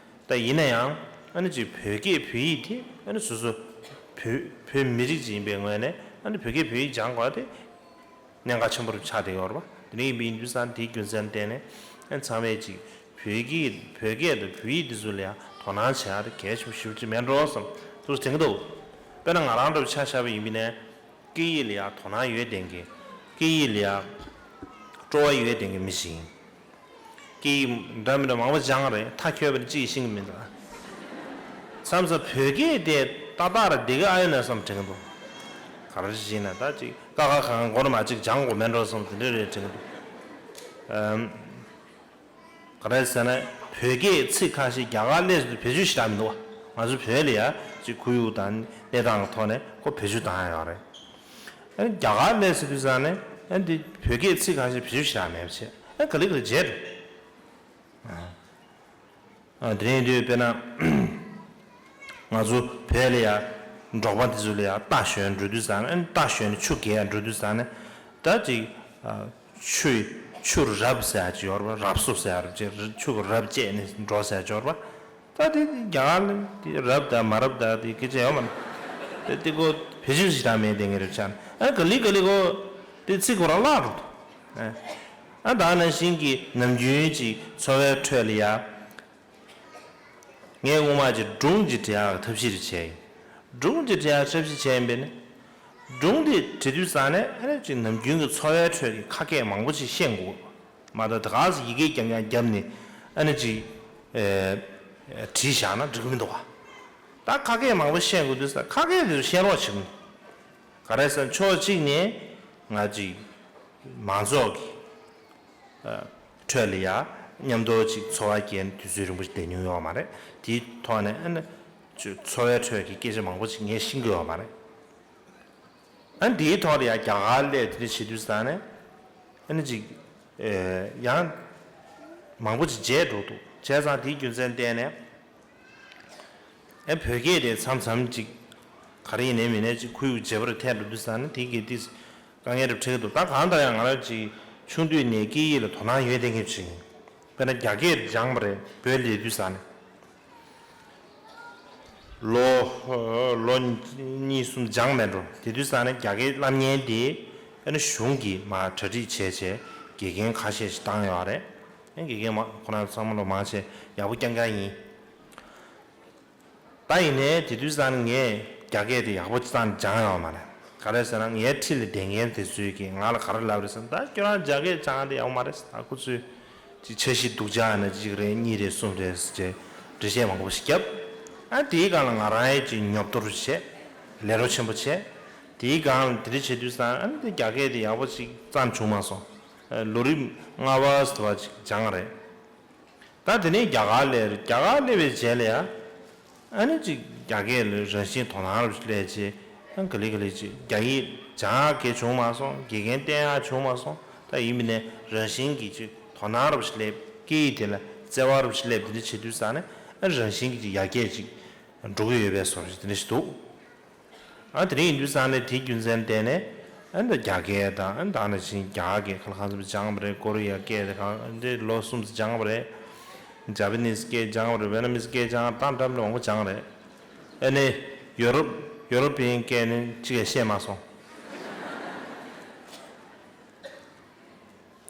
ད་ཡིན་ན་ཡང་ཨ་ནི་ཅིག་བོད་སྐད་བོད་ཡིག་དེ་ཨ་ནི་སོ་སོ་བོད་བོད་མི་རིགས་ཅིག་ཡིན་པའི་ངོས་ནས་ཨ་ནི་བོད་སྐད་བོད་ཡིག་སྦྱང་དགོས་དེ་གནད་འགག་ཆེན་པོ་རུ་ཆགས་བསྡད་ཡོད་རེད་པ། དེ་འདྲ་ཡིན་པའི་ཡིན་དུས་ཙང་དེའི་རྒྱུ་མཚན་ལ་བརྟེན་ནས་ཨ་ནི་ཚང་མས་ཅིག་བོད་སྐད་བོད་སྐད་དང་བོད་ཡིག་དེ་ཚོ་ལ་ཡང་དོ་སྣང་བྱེད་ཡག་དེ་གལ་ཆེན་པོ་ཞེ་པོ་ཅིག་མེད་འགྲོ་བསམ་དུ་དྲན་གྱི་འདུག་དཔེར་ན་ང་རང་འདྲ་པོ་ཆ་བཞག་པ་ཡིན་པ་ཡིན་ན། སྐད་ཡིག་ལ་ཡང་དོ་སྣང་ཡོད་བསྡད་མཁན། སྐད་ཡིག་ལ་ཡང་སྤྲོ་བ་ཡོད་བསྡད་མཁན་མི་ཞིག་ཡིན། སྐད་ཡིག་འདྲ་མི་འདྲ་མང་པོ་སྦྱངས་རེད། མཐའ་འཁྱོལ་བ་ནི་གཅིག་ཤེས་ཀྱི་མི་འདུག་མཚམས་མཚམས་བོད་སྐད་དེ་ཏག་ཏག་རེད་བསྡད་ཀྱི་ཨ་ཡོད་ན་བསམ་དྲན་གྱི་འདུག་ག་རེ་ཞིག་ཡིན་ན་ད་ཅིག་ཀ་ཁ་གང་མགོ་ནས་མར་ཅིག་སྦྱང་དགོས་མེད་འགྲོ་བསམ་དེ་འདྲ་རེད་དྲན་གྱི་འདུག་ཨམ། ག་རེ་ཟེར་ན། བོད་སྐད་ཚིག་ཁ་ཤས་རྒྱ་གར་སླེབས་ཚུལ་བེད་སྤྱོད་ཞེ་དྲག་མི་འདུག་བ། ང་ཚོ་བོད་ལ་ཡ་ཅིག་ཁོར་ཡུག་དང་གནས་སྟངས་ཀྱི་ཐོག་ནས་ཁོ་བེད་སྤྱོད་བཏང་ཡ་ཡོད་རེད། ཨ་ནི་རྒྱ་གར་སླེབས་ཚུལ་དུས་ཙང་ནས་ཨ་ནི་འདི་བོད་སྐད་ཚིག་ཁ་ཤས་བེད་སྤྱོད་ཞེ་དྲག་མེད་པ་བྱས། ཨ་ག་ལེ་ག་ལེ་བརྗེད་འགྲོ། ཨ། ཨ། དེ་རིང་དུས་དཔེར་ན། ང་ཚོ་བོད་ལ་ཡ། འབྲོག་པ་དེ་ཚོ་ལ་ཡ་རྟ་ཞོན་འགྲོ་དུས་ཙང་ནས། ཨ་ནི་རྟ་ཞོན་ནས་ཆུ་བརྒལ་ཡ་འགྲོ་དུས་ཙང་ནས། ད་ཅིག་ཨ། ཆུ། ཆུ་རབ་ཟེར་ཡ་ཅིག་ཡོད་རེད་པ། རབ་སོ་ཟེར་ཡ་རབ་ཅིག་ཆུ་རབ་བཅད་ནས་འགྲོ་ཟེར་ཡ་ཅིག་ཡོད་རེད་པ། ད་དེ་རྒྱ་གར་ལ་དེ་རབ་དང་མ་རབ་དང་དེ་སྐད་ཆ་ཡོད་མ་རེད། དེ་དེ་ཁོ་བེད་སྤྱོད་ཞེ་དྲག་མེད་དེ་ངས་རེ་བྱས་ན། ཨ་ག་ལེ་ག་ལེ་ཁོ་དེ་ཚིག་ཁོ་རང་བརླག་འགྲོ་འདུག་ཨ། ཨ་ད་ནང་བཞིན་གྱི་ནམ་རྒྱུན་གྱི་འཚོ་བའི་ཁྲོད་ལ་ཡ། ངས་སྔོན་མ་ཅིག་སྒྲུང་ཅིག་འབྲི་ཡག་ཐབས་ཤེས་ཅིག་བྱས་ཡིན། སྒྲུང་ཅིག་འབྲི་ཡག་ཐབས་ཤེས་བྱས་ཡིན་པས་ནི། སྒྲུང་དེ་འབྲི་དུས་ཙང་ནས་ཨ་ནི་ཅིག་ནམ་རྒྱུན་གྱི་འཚོ་བའི་ཁྲོད་ཀྱི་ཁ་སྐད་མང་པོ་ཅིག་ཤེས་དགོས། མ་གཏོགས་དེ་ག་ཚོད་ཡི་གེ་རྐྱང་རྐྱང་བརྒྱབ་ནས་ཨ་ནི་ཅིག་ཨེ། བྲིས་བཞག་ན་འགྲིག་གི་མི་འདུག་བ། ད་ཁ་སྐད་མང་པོ་ཤེས་དགོས་དུས་ཙང་ཁ་སྐད་དེ་ཚོ་ཤེས་རོགས་བྱེད་དགོས། ག་རེ་ཟེར་ན་ཕྱོགས་གཅིག་ནས་ང་ཅིག་མང་ཚོགས་ཀྱི་ཨ། ཁྲོད་ལ་ཡ་མཉམ་དུ་ཅིག་འཚོ་བ་སྐྱེལ་ནས་དུས་ཚོད་རིང་པོ་ཞིག་བསྡད་མྱོང་ཡོད་མ་རེད། དེའི་ཐོག་ནས་ཨ་ནི་ཅིག་འཚོ་བའི་ཁྲོད་ཀྱི་སྐད་ཆ་མང་པོ་ཅིག་ངས་ཤེས་ཀྱི་ཡོད་མ་རེད། ཨ་ནི་དེའི་ཐོག་ལ་ཡ་རྒྱ་གར་སླེབས་དེ་འདྲ་བྱེད་དུས་ཙང་ནས་ཨ་ནི་ཅིག་ཨེ། ཡང་མང་པོ་ཅིག་བརྗེད་འགྲོ་འདུག་བྱས་ཙང་དེའི་རྒྱུ་མཚན་བརྟེན་ནས། ཨེ། བོད་སྐད་དེ་མཚམས་མཚམས་ཅིག་ག་རེ་ཡིན་ནའི་མིན་ནའི་ཅིག་ཁོར་ཡུག་བརྗེ་བར་ཐལ་འགྲོ་དུས་ཙང་ནས་དེ་གི་ཏིས་དཀའ་ངལ་རེ་འཕྲད་ཀྱི་འདུག་ད་གང་ལྟར་ཡང་ང་རང་ཅིག་ཆུང་དུས་ནས་སྐད་ཡིག་ལ་དོ་སྣང་ཡོད་བསྡད་མཁན་ཅིག་ཡིན། དཔེར་ན་རྒྱ་སྐད་སྦྱངས་པ་རེད། བོད་སླེབས་དུས་ཙང་ནས། ལོ། ལོ་གཉིས་གསུམ་སྦྱངས་མེད་འགྲོ། དེ་དུས་ཙང་ནས་རྒྱ་སྐད་བསླབ་མཁན་དེ་ཨ་ནི་གཞུང་གིས་མར་གྲ་སྒྲིག་བྱས་བྱས་དགེ་རྒན་ཁ་ཤས་ཤིག་བཏང་ཡོད་རེད། ཨ་དགེ་རྒན་མ་ཁོ་རང་ཚང་མ་ལོ་མང་ཆེ་ཡག་པོ་རྐྱང་རྐྱང་ཡིན། ད་ཡིན་ནའི་དེ་དུས་ཙང་ངས་རྒྱ་སྐད་དེ་ཡག་པོ་ཙང་སྦྱངས་ཡོད་མ་རེད། ག་རེ་ཟེར་ན་ངའི་འཁྲིས་ལ་བསྡད་མཁན་དེ་ཚོས་ཀྱིས་ང་ལ་ག་རེ་ལབ་རེད་ཟེར་ན། ད་ཁྱོད་རང་རྒྱ་སྐད་སྦྱངས་དེ་ཡག་པོ་མ་རེད་ཟེར། ད་ཁོ་ཚོས་ཅིག་འཆར་གཞི་སྡུག་ཅག་ན་གཅིག་རེད་གཉིས་རེད་གསུམ་རེད་ཟེར་བྱས་འགྲེལ་བཤད་མང་པོ་ཞིག་བརྒྱབ། ཨ་དེའི་སྒང་ལ་ང་རང་ཡང་ཅིག་ཉོབ་ཏོ་རུ་བྱས། ལས་རོགས་ཆེན་པོ་བྱས། དེའི་སྒང་ལ་དེ་འདྲ་བྱེད་དུས་ཙང་ཨ་ནི་དེ་རྒྱ་སྐད་དེ་ཡག་པོ་ཅིག་ཙམ་བྱུང་མ་སོང་། ལོ་རིམ་ལྔ་པ་ཟེར་བ་ཅིག་སྦྱངས་རེད། ད་དེ་ནས་རྒྱ་གར་སླེབས། རྒྱ་གར་སླེབས་པའི་རྗེས་ལ་ཡ། ཨ་ནི་ཅིག་རྒྱ་སྐད་ལ་རང་བཞིན་དོ་སྣང་རུ་སླེབས་རྗེས། ཨ་ག་ལེ་ག་ལེ་ཅིག་རྒྱ་ཡིག་སྦྱང་ཡག་གི་བྱུང་མ་སོང་། དགེ་རྒན་བསྟེན་ཡག་བྱུང་མ་སོང་། ད་ཡིན་མིན་ནས་རང་བཞིན་གྱིས་ཅིག་དོ་སྣང་རུ་སླེབས། སྐད་ཡིག་དེ་ལ་བརྩེ་བ་རུ་སླེབས། དེ་འདྲ་བྱེད་དུས་ཙང་ནས་ཨ་རང་བཞིན་གྱིས་ཅིག་ཡར་རྒྱས་ཅིག་འགྲོ་གི་ཡོད་པའི་བཟོ་འདྲ་ཞིག་དེ་འདྲ་ཞིག་འདུག་ཨ་དེ་རིང་ཡིན་དུས་ཙང་ནས་དེའི་རྒྱུ་མཚན་བརྟེན་ནས་ཨ་ད་རྒྱ་སྐད་དང་ཨ་ད་ནང་བཞིན་རྒྱ་གར་སྐད་ཁ་ལ་ཁ་ཚུམ་སྦྱངས་པ་རེད། ཀོ་རི་ཡ་སྐད་དེ་གང་འདྲ་ལོ་གསུམ་སྦྱངས་པ་རེད། ཇ་པ་ནིས་སྐད་སྦྱངས་པ་རེད། ཝེ་ཏ་ནམ་སི་སྐད་སྦྱངས། ད་འདྲ་མི་མང་པོ་སྦྱངས་རེད། ཨ་ནི་ཡོ་རོབ་ཡོ་རོབ་པའི་སྐད་ནི་གཅིག་ཡང་ཤེས་མ་སོང་།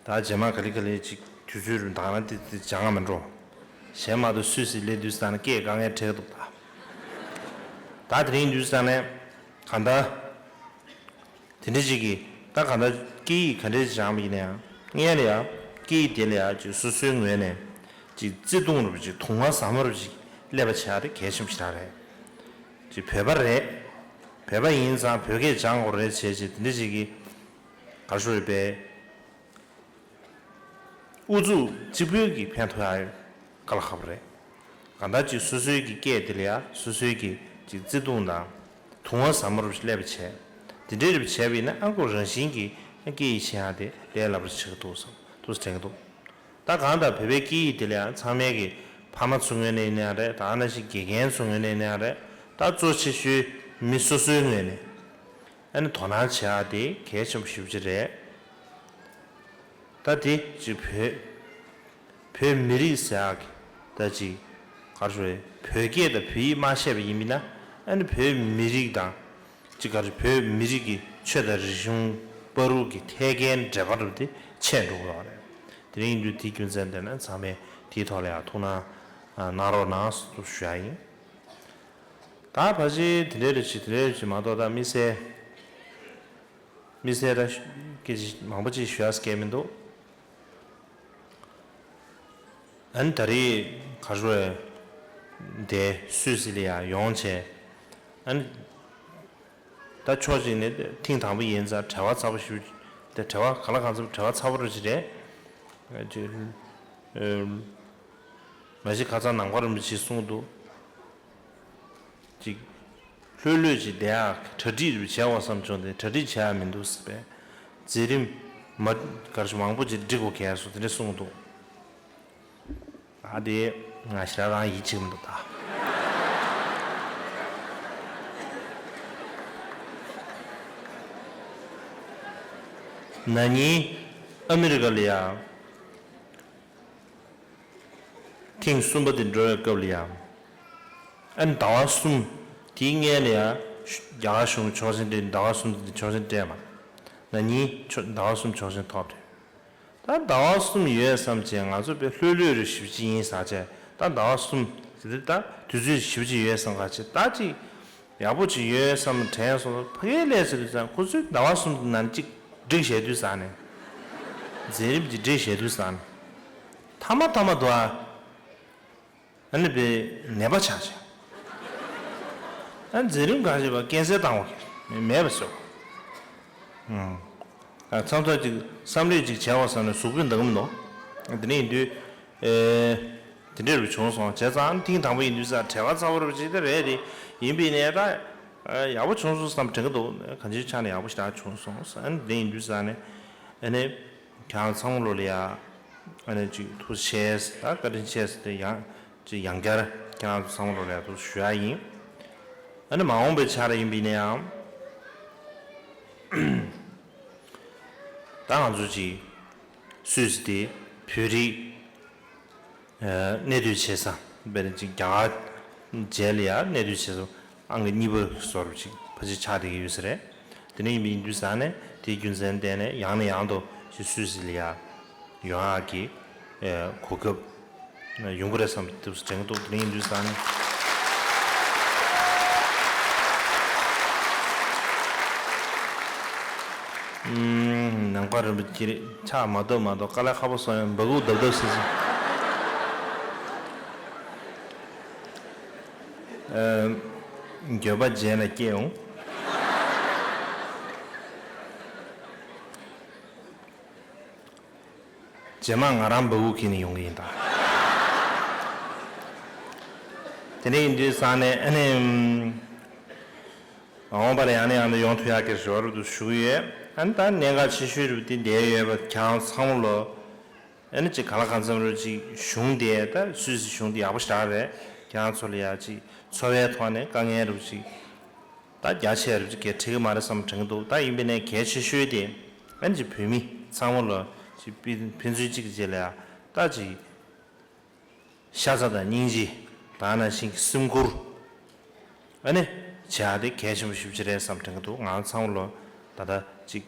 ད་རྗེས་མ་ག་ལེ་ག་ལེ་ཅིག་དུས་ཚོད་རུ་དང་རང་དེ་དེ་སྦྱང་ང་མི་འགྲོ། གཞན་མ་གཏོགས་སུད་སི་སླེབས་དུས་ཙང་ནས་སྐད་དཀའ་ངལ་འཕྲད་ཀྱི་འདུག་ད་ད་དེ་རིང་དུས་ཙང་ནས་གང་ལྟར་དེ་འདྲ་ཅིག་གིས་ད་གང་ལྟར་སྐད་ཡིག་ག་འདྲ་སྦྱངས་པ་ཡིན་ན་ཡང་སྔོན་ལ་ཡང་སྐད་ཡིག་དེ་ལ་ཡང་ཅིག་སོ་སོའི་ངོས་ནས་ཅིག་བརྩེ་དུང་རུ་ཅིག་དུང་བ་ཟབ་མོ་རུ་ཅིག་སླེབས་པ་བྱ་དེ་གལ་ཆེན་པོ་ཞེ་དྲག་རེད། ཅིག་བོད་པ་རེད། བོད་པ་ཡིན་ཙང་བོད་སྐད་སྦྱང་དགོས་རེད་བྱས་ཅིག་དེ་འདྲ་ཅིག་གིས་ག་རེ་ཞུ་རེད་པས། ཨུ་ཚུགས་གཅིག་པུས་ཀྱིས་ཕན་ཐོགས་ཡག་དཀའ་ལས་ཁག་པོ་རེད། གང་ལྟར་ཅིག་སོ་སོའི་གི་སྐད་དེ་ལ་ཡ་སོ་སོའི་གི་ཅིག་བརྩེ་དུང་དང་དུང་བ་ཟབ་མོ་རུ་སླེབས་པ་བྱས། དེ་འདྲའི་རུ་བྱས་པ་ཡིན་ན་ཨ་ཁོ་རང་བཞིན་གྱིས་སྐད་ཡིག་ཤེས་ཡག་དེ་ལས་སླ་པོ་ཆགས་ཀྱི་འདུག་བསམ་འདུག་སེ་དྲན་གྱི་འདུག་ད་གང་ལྟར་བོད་པའི་སྐད་ཡིག་དེ་ལ་ཡ་ཚང་མས་གི་ཕ་མ་ཚོའི་ངོས་ནས་ཡིན་ན་རེད། ད་ནང་བཞིན་དགེ་རྒན་ཚོའི་ངོས་ནས་ཡིན་ན་རེད། ད་གཙོ་ཆེ་ཤོས་མི་སོ་སོའི་ངོས་ནས་ཨ་ནི་དོ་སྣང་བྱེད་ཡག་དེ་གལ་ཆེན་པོ་ཞེ་པོ་ཅིག་རེད། ད་དེ་ཅིག་བོད་བོད་མི་རིགས་ཟེར་ཡག་གི་ད་ཅིག་ག་རེ་ཞུ་རེད། བོད་སྐད་དང་བོད་ཡིག་མ་ཤེས་པ་ཡིན་པ་ཡིན་ན་ཨ་ནི་བོད་མི་རིགས་དང་ཅིག་ག་རེ་བོད་མི་རིགས་ཀྱི་ཆོས་དང་རིག་གཞུང་བར་དུ་གི་ཐད་ཀའི་འབྲེལ་བ་རུ་དེ་ཆད་འགྲོ་གི་ཡོད་རེད། དེ་རིང་ཡིན་དུས་དེའི་རྒྱུ་མཚན་དེ་ན་ཚང་མས་དེའི་ཐོག་ལ་ཡང་ཐུགས་སྣང་གནང་རོགས་གནང་ཞུ་ཡག་ཡིན། ད་ཕལ་ཆེར་དེ་འདྲའི་རེ་ཞིག་དེ་འདྲའི་རེ་ཞིག་མ་གཏོགས་ད་དམིགས་བསལ། དམིགས་བསལ་ར་སྐད་ཆ་མང་པོ་ཅིག་ཞུ་ཡག་སྐད་མི་འདུག་ཨ་ནི་ད་རེས་ག་རེ་ཞུ་དེ་སུད་སི་ལ་ཡང་ཡོང་བྱས། ཨ་ནི་ད་ཕྱོགས་གཅིག་ནས་ཐེངས་དང་པོ་ཡིན་ཙང་བྲེལ་བ་ཚ་པོ་ཞིག་དེ་བྲེལ་བ་ག་ལ་གང་འཚམ་བྲེལ་བ་ཚ་པོ་རུ་ཅིག་རེད། ཅིག་ཨེམ། མ་གཞི་ཁ་སང་ནམ་མཁའ་རིན་པོ་ཆེས་གསུངས་འདུག་ཅིག་ལྷོད་ལྷོད་ཅིག་བསྡད་ཨ། གྲ་སྒྲིག་རེ་བྱས་པ་བསམ་བྱུང་སྟེ་གྲ་སྒྲིག་བྱས་ཡ་མི་འདུག་ཟེར་བས། མཛད་རིམ་མ་གར་ཞིག་མང་པོ་ཅིག་སྒྲིག་དགོས་གལ་སོང་དེ་འདྲ་གསུངས་འདུག་ཨ་དེ་ང་ཞེ་དྲག་རང་ཡིད་ཆེས་མི་འདུག་ད། ན་ནིང་ཨ་མི་རི་ཀ་ལ་ཡ། ཐེངས་གསུམ་པ་དེ་འགྲོ་བའི་སྐབས་ལ་ཡང་། ཨ་ནི་ཟླ་བ་གསུམ། དེའི་སྔོན་ལ་ཡང་རྒྱ་གར་གཞུང་གི་ཆོག་མཆན་སྤྲད། ཟླ་བ་གསུམ་དེ་ཆོག་མཆན་སྤྲད་མ། ན་ནིང་ཆོ་ཟླ་བ་གསུམ་ཆོག་མཆན་ཐོབ་རེད། ད་ཟླ་བ་གསུམ་ཡོད་བསམ་བྱས་ང་ཚོ་དཔེ་ལྷོད་ལྷོད་རེ་ཞིབ་ཅིག་ཡིན་ཟེར་བྱས། ད་ཟླ་བ་གསུམ་ཟེར་དུས་ད་དུས་ཚོད་ཞིབ་ཅིག་ཡོད་བསམ་ག་བྱས། ད་ཅིག་ཡག་པོ་ཅིག་ཡོད་བསམ་དྲན་སོང་། ཕ་གིའི་ལས་ཟེར་དུས་ཙང་ཁོ་ཚོས་ཟླ་བ་གསུམ་དེ་ནང་གཅིག་སྒྲིག་བྱས་དུས་ཙང་ནས། མཛད་རིམ་གྱི་སྒྲིག་བྱས་དུས་ཙང་ནས། ཐ་མ་ཐ་མ་དུ་ཨ། ཨ་ནི་པའི་ནད་པ་ཆགས་བྱས། ཨ་མཛད་རིམ་གང་བྱེད་པ་ཀན་སར་བཏང་བ་མེད་པ་བཟོ། ཨ་མཚམས་མཚམས་ཅིག་བསམ་རེས་ཅིག་བྱས་པ་བསམ་ནས་གཟུགས་པོ་འདང་གི་མི་འདུག་དེ་ནས་ཡིན་དུས། ཨེ། དེ་འདྲ་རུ་བྱུང་སོང་། བྱས་ཙང་ཐེངས་དང་པོ་ཡིན་དུས་ཙང་བྲེལ་བ་ཚ་པོ་རུ་ཅིག་དེ་རེད་དེ། ཡིན་པའི་ནས་ད། ཨ་ཡག་པོ་བྱུང་སོང་བསམ་དྲན་གི་འདུག་གང་ཅིའི་ཆ་ནས་ཡག་པོ་ཞེ་དྲག་བྱུང་སོང་། ཨ་ནི་དེ་ཡིན་དུས་ཙང་ནས། ཨ་ནི། ཁྱེད་རང་ཚང་མ་ལོ་ལ་ཡ། ཨ་ནི་ཅིག་ཐུགས་རྗེ་ཆེ་ད་བཀའ་དྲིན་ཆེ་ཟེར་ཏེ་ཡང་ཅིག་ཡང་བསྐྱར་ཁྱེད་རང་ཚོ་ཚང་མ་ལོ་ལ་ཡ་ཐུགས་ཞུ་ཡ་ཡིན། ཨ་ནི་མ་འོངས་པའི་ཆར་ཡིན་པ་ཡིན་ན་ཡང་། ད་ང་ཚོ་ཅིག་སུད་སི་དེ་བོད་རིགས་གནས་སྡོད་བྱེད་ས། དཔེར་ན་ཅིག་རྒྱ་གར་རྗེས་ལ་ཡ་གནས་སྡོད་བྱེད་ས་ཨང་ཀི་གཉིས་པ་བཟོ་འདྲ་ཅིག་ཕལ་ཆེར་ཆགས་བསྡད་ཀྱི་ཡོད་ས་རེད། དེ་འདྲ་ཡིན་པ་ཡིན་དུས་ཙང་ནས་དེའི་རྒྱུ་མཚན་བརྟེན་ནས་ཡང་ནས་ཡང་དུ་ཅིག་སུད་སི་ལ་ཡ་ཡོང་ཡག་གི་གོ་སྐབས་ཡོང་གི་རེད་བསམ་དུས་དྲན་གྱི་འདུག་དེ་འདྲ་ཡིན་དུས་ཙང་ནས། ནམ་མཁའ་རིན་པོ་ཆེ་ཕྱག་མ་བཏབ་མ་གཏོགས། དཀའ་ལས་ཁག་པོ་སོང་ཡང་འབའ་ཁུག་བརྡབ་བརྡབ་བྱས་སོང་། ཨ། འགྱོད་པ་རྗེས་ལ་སྐྱེ་འོང་། རྗེས་མ་ང་རང་འབའ་ཁུག་འཁྱེར་ནས་ཡོང་གི་ཡིན་ད། དེ་འདྲ་ཡིན་དུས་ཙང་ནས་ཨ་ནི། མ་འོངས་པར་ཡང་ནས་ཡང་དུ་ཡོང་ཐུབ་ཡག་གི་རེ་བ་རུ་ཞུ་གི་ཡོད། ཨ་ནི་ད་གནད་འགག་ཆེ་ཤོས་རུ་དེ་འདས་ཡོད་པ་ཁྱེད་རང་ཚང་མ་ལོ། ཨ་ནི་ཅིག་གང་ལ་གང་འཚམ་རུ་ཅིག་གཞུང་དེ་ད་སུད་སི་གཞུང་དེ་ཡག་པོ་ཞེ་དྲག་རེད། ཁྱེད་རང་ཚོ་ལ་ཡ་ཅིག་འཚོ་བའི་ཐོག་ནས་དཀའ་ངལ་རུ་ཅིག་ད་རྒྱ་ཆེ་རུ་ཅིག་གལ་འཕྲད་ཀྱི་མ་རེད་བསམ་དྲན་གྱི་འདུག་ད་ཡིན་པས་ནས་གལ་ཆེ་ཤོས་དེ་ཨ་ནི་ཅིག་བོད་མི་ཚང་མ་ལོ་ཅིག་ཕན་ཚུན་གཅིག་གི་རྗེས་ལ་ཡ་ད་ཅིག་ཤ་ཚ་དང་སྙིང་རྗེ། ད་ནང་བཞིན་གྱི་སེམས་ཁུར། ཨ་ནི། བྱ་དེ་གལ་ཆེན་པོ་ཞེ་པོ་ཅིག་རེད་བསམ་དྲན་གྱི་འདུག་ང་ཚང་མ་ལོ་ད་ལྟ་ཅིག་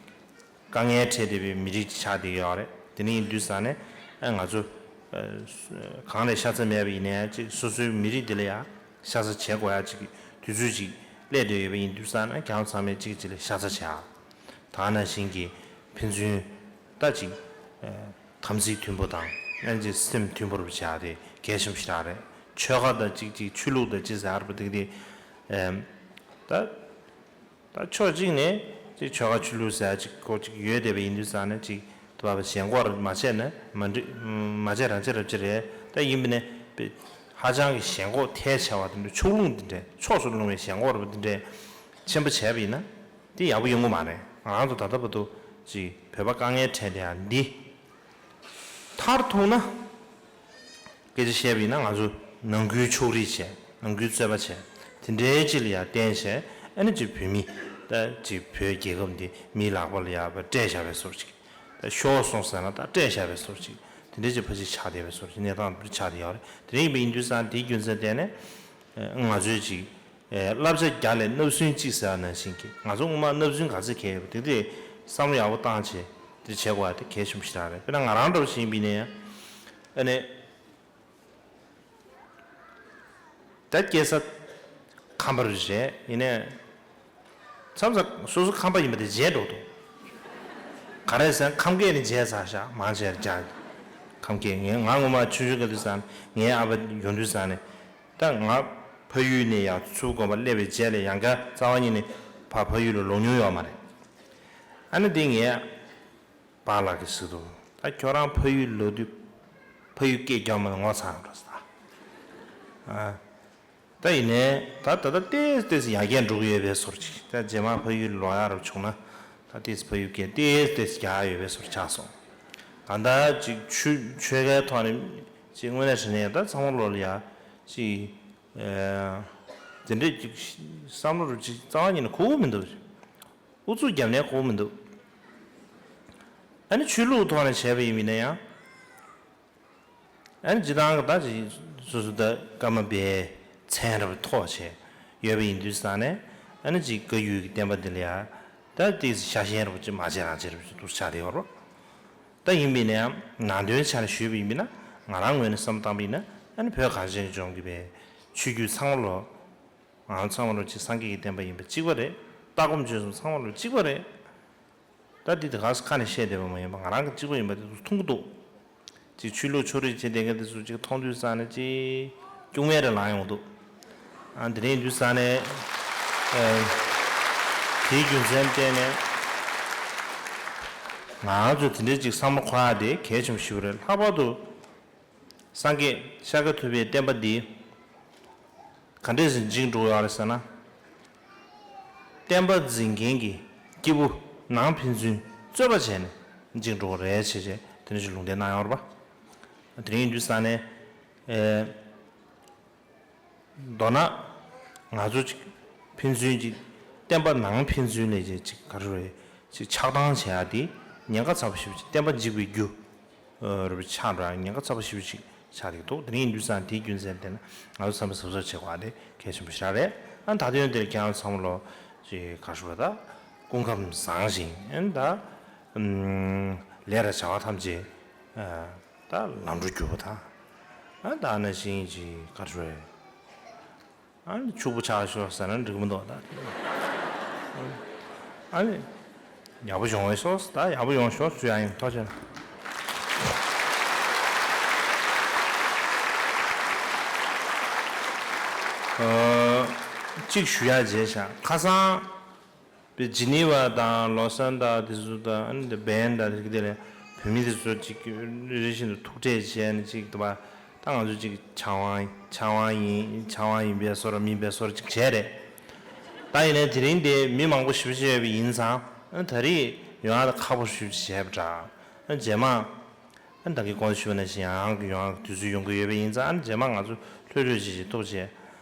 དཀའ་ངལ་འཕྲད་བསྡད་པའི་མི་རིགས་ཅིག་ཆགས་བསྡད་ཀྱི་ཡོད་རེད། དེ་འདྲ་ཡིན་དུས་ཙང་ནས་ཨ་ང་ཚོ་ཨ་གང་ལས་ཤ་ཚ་མེད་པ་ཡིན་ནའི་ཅིག་སོ་སོའི་མི་རིགས་འདི་ལ་ཡང་ཤ་ཚ་བྱེད་དགོས་ཡ་ཅིག་གི་དུས་ཚོད་ཅིག་སླེབས་བསྡད་ཡོད་པ་ཡིན་དུས་ཙང་ནས་ཁྱེད་རང་ཚང་མས་གཅིག་གིས་གཅིག་ལ་ཤ་ཚ་བྱེད་ཨ། ད་ནང་བཞིན་གྱི་ཕན་ཚུན་ད་ཅིག་ཨ་དམ་ཚིག་མཐུན་པོ་དང་ཨ་ཅིག་སེམས་མཐུན་པོ་རུ་བྱ་དེ་གལ་ཆེན་པོ་ཞིག་རང་རེད། ཆོལ་ཁ་དང་ཅིག་ཅིག་ཆོས་ལུགས་དང་ཅིག་ཟེར་བ་དེ་ག་དེ་ཨ་ད་ད་ཕྱོགས་གཅིག་ནས་ཅིག་ཆོལ་ཁ་ཆོས་ལུགས་ཟེར་ཅིག་ཁོ་ཅིག་ཡོད་བསྡད་པ་ཡིན་དུས་ཙང་ནས་ཅིག་དུ་བ་ཞེན་ཁོག་མ་བྱས་ན་མ་འགྲིག་མ་བྱས་རང་བྱས་རབ་བྱས་རེད། ད་ཡིན་པ་ནས་ཧ་ཅང་གི་ཞེན་ཁོག་ཐལ་ཆེ་བ་དེ་འདྲ་ཕྱོགས་ལྷུང་དེ་འདྲ་ཕྱོགས་སུ་ལྷུང་བའི་ཞེན་ཁོག་རུ་དེ་འདྲ་ཆེན་པོ་བྱས་པ་ཡིན་ན། དེ་ཡག་པོ་ཡོང་གི་མ་རེད། ང་རང་ཚོ་ད་ལྟ་བར་དུ་ཅིག་བོད་པ་དཀའ་ངལ་འཕྲད་བསྡད་ཡ་འདི། མཐར་ཐུག་ན། སྐད་ཆ་བཤད་པ་ཡིན་ན་ང་ཚོ་ནང་ཁུལ་ཕྱོགས་རིས་བྱས། ནང་ཁུལ་རྩོད་པ་བྱས། དེ་འདྲའི་ཅིག་ལ་ཡ་བརྟེན་བྱས་ཨ་ནི་ཅིག་བོད་མི་ད་ཅིག་བོད་རྒྱལ་ཁབ་འདི་མིའི་ལག་པ་ལ་ཡ་སྤྲད་བཞག་པའི་བཟོ་ཅིག་ད་ཤོར་སོང་ཟེར་ན་ད་སྤྲད་བཞག་པའི་བཟོ་ཅིག་དེ་འདྲའི་ཅིག་ཕལ་ཆེར་ཆགས་བསྡད་པའི་བཟོ་ཅིག་གནས་སྟངས་འདི་ཆགས་བསྡད་ཡོད་རེད། དེ་འདྲ་ཡིན་པ་ཡིན་དུས་ཙང་དེའི་རྒྱུ་མཚན་བརྟེན་ནས་ང་ཚོས་ཅིག་ཨེ་བསླབ་བྱ་བརྒྱ་ལས་བསྣབ་ཚུན་གཅིག་ཟེར་བ་ནང་བཞིན་གྱི་ང་ཚོ་སྔོན་མ་བསྣབ་ཚུན་ག་ཚོད་གལ་ཡོད་པ་དེ་དེ་བསམ་བློ་ཡག་པོ་བཏང་བྱས་དེ་བྱེད་དགོས་པ་དེ་གལ་ཆེན་པོ་ཞིག་རང་རེད། དཔེར་ན་ང་རང་འདྲ་བོ་ཞིག་ཡིན་པ་ཡིན་ན་ཡང་ཨ་ནི་ད་སྐྱེས་ས་ཁམས་པ་རེད། ཡིན་ནའི་མཚམས་མཚམས་སོ་སོ་ཁམས་པ་ཡིན་པ་དེ་བརྗེད་འགྲོ་འདུག་ག་རེ་ཟེར་ན་ཁམས་སྐད་ནི་བརྗེད་ཚར་ཤག་མང་ཆེ་བ་རྒྱ་ཁམས་སྐད། ངས་ང་སྔོན་མ་ཆུང་ཆུང་ག་དུས་ཙང་ངའི་ཨ་ཕ་ཡོང་དུས་ཙང་ནས། ད་ང་ཕ་ཡུལ་ནས་ཡར་ཚུར་དགོན་པ་སླེབས་པའི་རྗེས་ལ་ཡང་བསྐྱར་རྩ་བ་ཉིད་ནས་ཕ་ཕ་ཡུལ་ལ་ལོག་མྱོང་ཡོད་མ་རེད། ཨ་ནི་དེ་ངའི་པཱ་ལགས་ཀྱིས་ཟེར་འདུག་ད་ཁྱོད་རང་ཕ་ཡུལ་ལོག་དུས་ཕ་ཡུལ་སྐད་རྒྱག་མ་ངོ་ཚ་འགྲོ་ས། ད་ཡིན་ནའི་ད་ད་ལྟ་ཏོག་ཙམ་ཏོག་ཙམ་ཡར་རྒྱས་འགྲོ་གི་ཡོད་པའི་བཟོ་འདྲ་ཅིག་ད་རྗེས་མ་ཕ་ཡུལ་ལོག་ཡག་རབ་བྱུང་ན་ད་ཏོག་ཙམ་ཕ་ཡུལ་སྐད་ཏོག་ཙམ་ཏོག་ཙམ་རྒྱག་ཡག་ཡོད་པའི་བཟོ་འདྲ་ཆགས་སོང་། གང་ལྟར་ཅིག་ཆོས་ཆོལ་ཁའི་ཐོག་ནས་ཅིག་དངོས་གནས་དྲང་གནས་ད་ཚང་མ་ལོག་ལ་ཡ་ཅིག་དེ་འདྲས་ཅིག་བསམ་བློ་རུ་ཅིག་རྩ་བ་ཉིད་ནས་འཁོར་གི་མི་འདུག་ཨུ་ཚུགས་རྒྱབ་ནས་འཁོར་གི་མི་འདུག་ཨ་ནི་ཆོས་ལུགས་ཐོག་ནས་བྱས་པ་ཡིན་ན་ཡང་། ཨ་ནི་སྤྱིར་བཏང་གི་ད་ཅིག་སོ་སོ་ད་ཀརྨ་པའི་མཚན་རབ་ཐོགས་བྱས་ཡོད་པ་ཡིན་དུས་ཙང་ནས། ཨ་ནི་ཅིག་བཀའ་བརྒྱུད་ཀྱི་བསྟན་པ་འདི་ལ་ཡ་ད་ཏོག་ཙམ་ཤ་ཞེན་རུ་ཅིག་མ་བྱས་རང་བྱས་རུ་ཅིག་འདུག་ཆགས་བསྡད་ཡོད་རེད། ད་ཡིན་པས་ན་ཡང་ནང་དོན་ཆ་ནས་ཞུས་པ་ཡིན་པས་ན། ང་རང་ངོས་ནས་བསམ་བློ་བཏང་པ་ཡིན་ན། ཨ་ནི་བོད་གངས་ཅན་ལྗོངས་ཀྱི་པའི་ཆོས་བརྒྱུད་ཚང་མ་ལོ། ང་ཚང་མ་ལོ་གཅིག་སངས་རྒྱས་ཀྱི་བསྟན་པ་ཡིན་པ་གཅིག་པ་རེད། ལྟ་སྒོམ་སྤྱོད་གསུམ་ཚང་མ་ལོ་གཅིག་པ་རེད། ད་འདི་དེ་ག་སུ་ཁ་ནས་བཤད་བསྡད་པ་མ་ཡིན་པ། ང་རང་གི་གཅིག་པ་ཡིན་པ་དེ་ཚོ་མཐོང་གི་འདུག་ཅིག་ཆོས་ལུགས་ཕྱོགས་རིས་བྱེད་བསྡད་མཁན་དེ་ཚོ་ཅིག་མཐོང་དུས་ཙང་ནས་ཅིག་སྐྱུག་མེར་རེ་ལངས་ཡོང་གི་འདུག་ཨ་དེ་རིང་དུས་ཙང་ནས་ཨ་དེའི་རྒྱུ་མཚན་བརྟེན་ནས་ང་ཚོ་དེ་འདྲའི་ཅིག་བསམ་བློ་འཁོར་ཡག་དེ་གལ་ཆེན་པོ་ཞིག་རེད། ལྷག་པར་དུ། སངས་རྒྱས་ཤཱཀྱ་ཐུབ་པའི་བསྟན་པ་འདི་ག་འདྲས་སེ་འཇིག་འགྲོ་གི་ཡོད་རེད་ཟེར་ན། བསྟན་པ་འཛིན་མཁན་གྱི་སྐྱེས་བུ་ནང་ཕན་ཚུན་རྩོད་པ་བྱས་ནས་འཇིག་འགྲོ་གི་རེད་ཟེར་བྱས་དེ་འདྲ་ཞིག་ལུང་བསྟན་གནང་ཡོད་རེད་པ། དེ་རིང་དུས་ཙང་ནས་ཨེ། མདོར་ན་ང་ཚོ་ཅིག་ཕན་ཚུན་གྱི་བསྟན་པ་ནང་ཕན་ཚུན་ལས་ཅིག་ག་རེ་རེད། ཅིག་ཆགས་སྡང་བྱེད་ཡག་དེ་ཉེན་ཁ་ཚ་པོ་ཞེ་པོ་ཅིག་བསྟན་པ་འཇིག་པའི་རྒྱུ་རུ་ཆགས་འགྲོ་ཡག་ཉེན་ཁ་ཚ་པོ་ཞེ་པོ་ཅིག་ཆགས་ཀྱི་འདུག་དེ་རིང་ཡིན་དུས་ཙང་དེའི་རྒྱུ་མཚན་བརྟེན་ནས་ང་ཚོ་བསམ་པ་གཟབ་གཟབ་བྱེད་དགོས་པ་དེ་གལ་ཆེན་པོ་ཞིག་རེད། ཨ་ད་དུང་འདིར་ཁྱེད་རང་ཚང་མ་ལོ་ཅིག་ག་རེ་ཞུ་དགོས་རེད། ད་སྐུ་ཁམས་བཟང་ཞིང་ཨ་ད་ལས་དང་བྱ་བ་ཐམས་ཅད་ད་ལམ་འགྲོ་གྱུར་པ་དང་། ཨ་ད་ནང་བཞིན་ཅིག་ག་རེ་ཞུ་དགོས་རེད། ཨ་ནི་ཕྱུག་པོ་ཆགས་ཤོག་ཟེར་ན་འགྲིག་མི་འདུག་ད། ཨ་ནི་ཡག་པོ་ཡོང་བའི་ཤོག་ད་ཡག་པོ་ཡོང་ཤོག་ཞུ་ཡག་ཡིན། ཐུགས་རྗེ་ཆེ། ཨ་གཅིག་ཞུ་ཡག་བྱས་ཤག་ཁ་སང་པའི་ཇི་ནི་ཝ་དང་ལོ་སན་དང་དེ་ཚོ་དང་ཨ་ནི་དེ་བན་དང་དེ་ག་དེ་ལས་བོད་མི་དེ་ཚོ་གཅིག་རེ་བཞིན་དུ་ཐུག་འཕྲད་བྱས་ནས་གཅིག་དུ་བ། ད་ང་ཚོ་གཅིག་ཕྱག་དབང་ཕྱག་དབང་ཡིན་ཕྱག་དབང་ཡིན་པའི་བཟོ་འདྲ་མིན་པའི་བཟོ་འདྲ་གཅིག་བྱས་རེད། ད་ཡིན་ནའི་དེ་རིང་དེ་མི་མང་པོ་ཞེ་པོ་ཅིག་ཡོད་པ་ཡིན་ཙང་ཨ་ད་རེས་ཡོང་ཡག་ད་ཁག་པོ་ཞེ་པོ་ཅིག་བྱས་པ་འདྲ། ཨ་རྗེས་མ་ཨ་ད་གིན་གོང་དུ་ཞུས་པ་ནང་བཞིན་ཡང་ཡོང་ཡག་དུས་ཚོད་ཡོང་གི་ཡོད་པ་ཡིན་ཙང་ཨ་རྗེས་མ་ང་ཚོ་ལྷོད་ལྷོད་ཅིག་ཅིག་ཐུག་བྱས་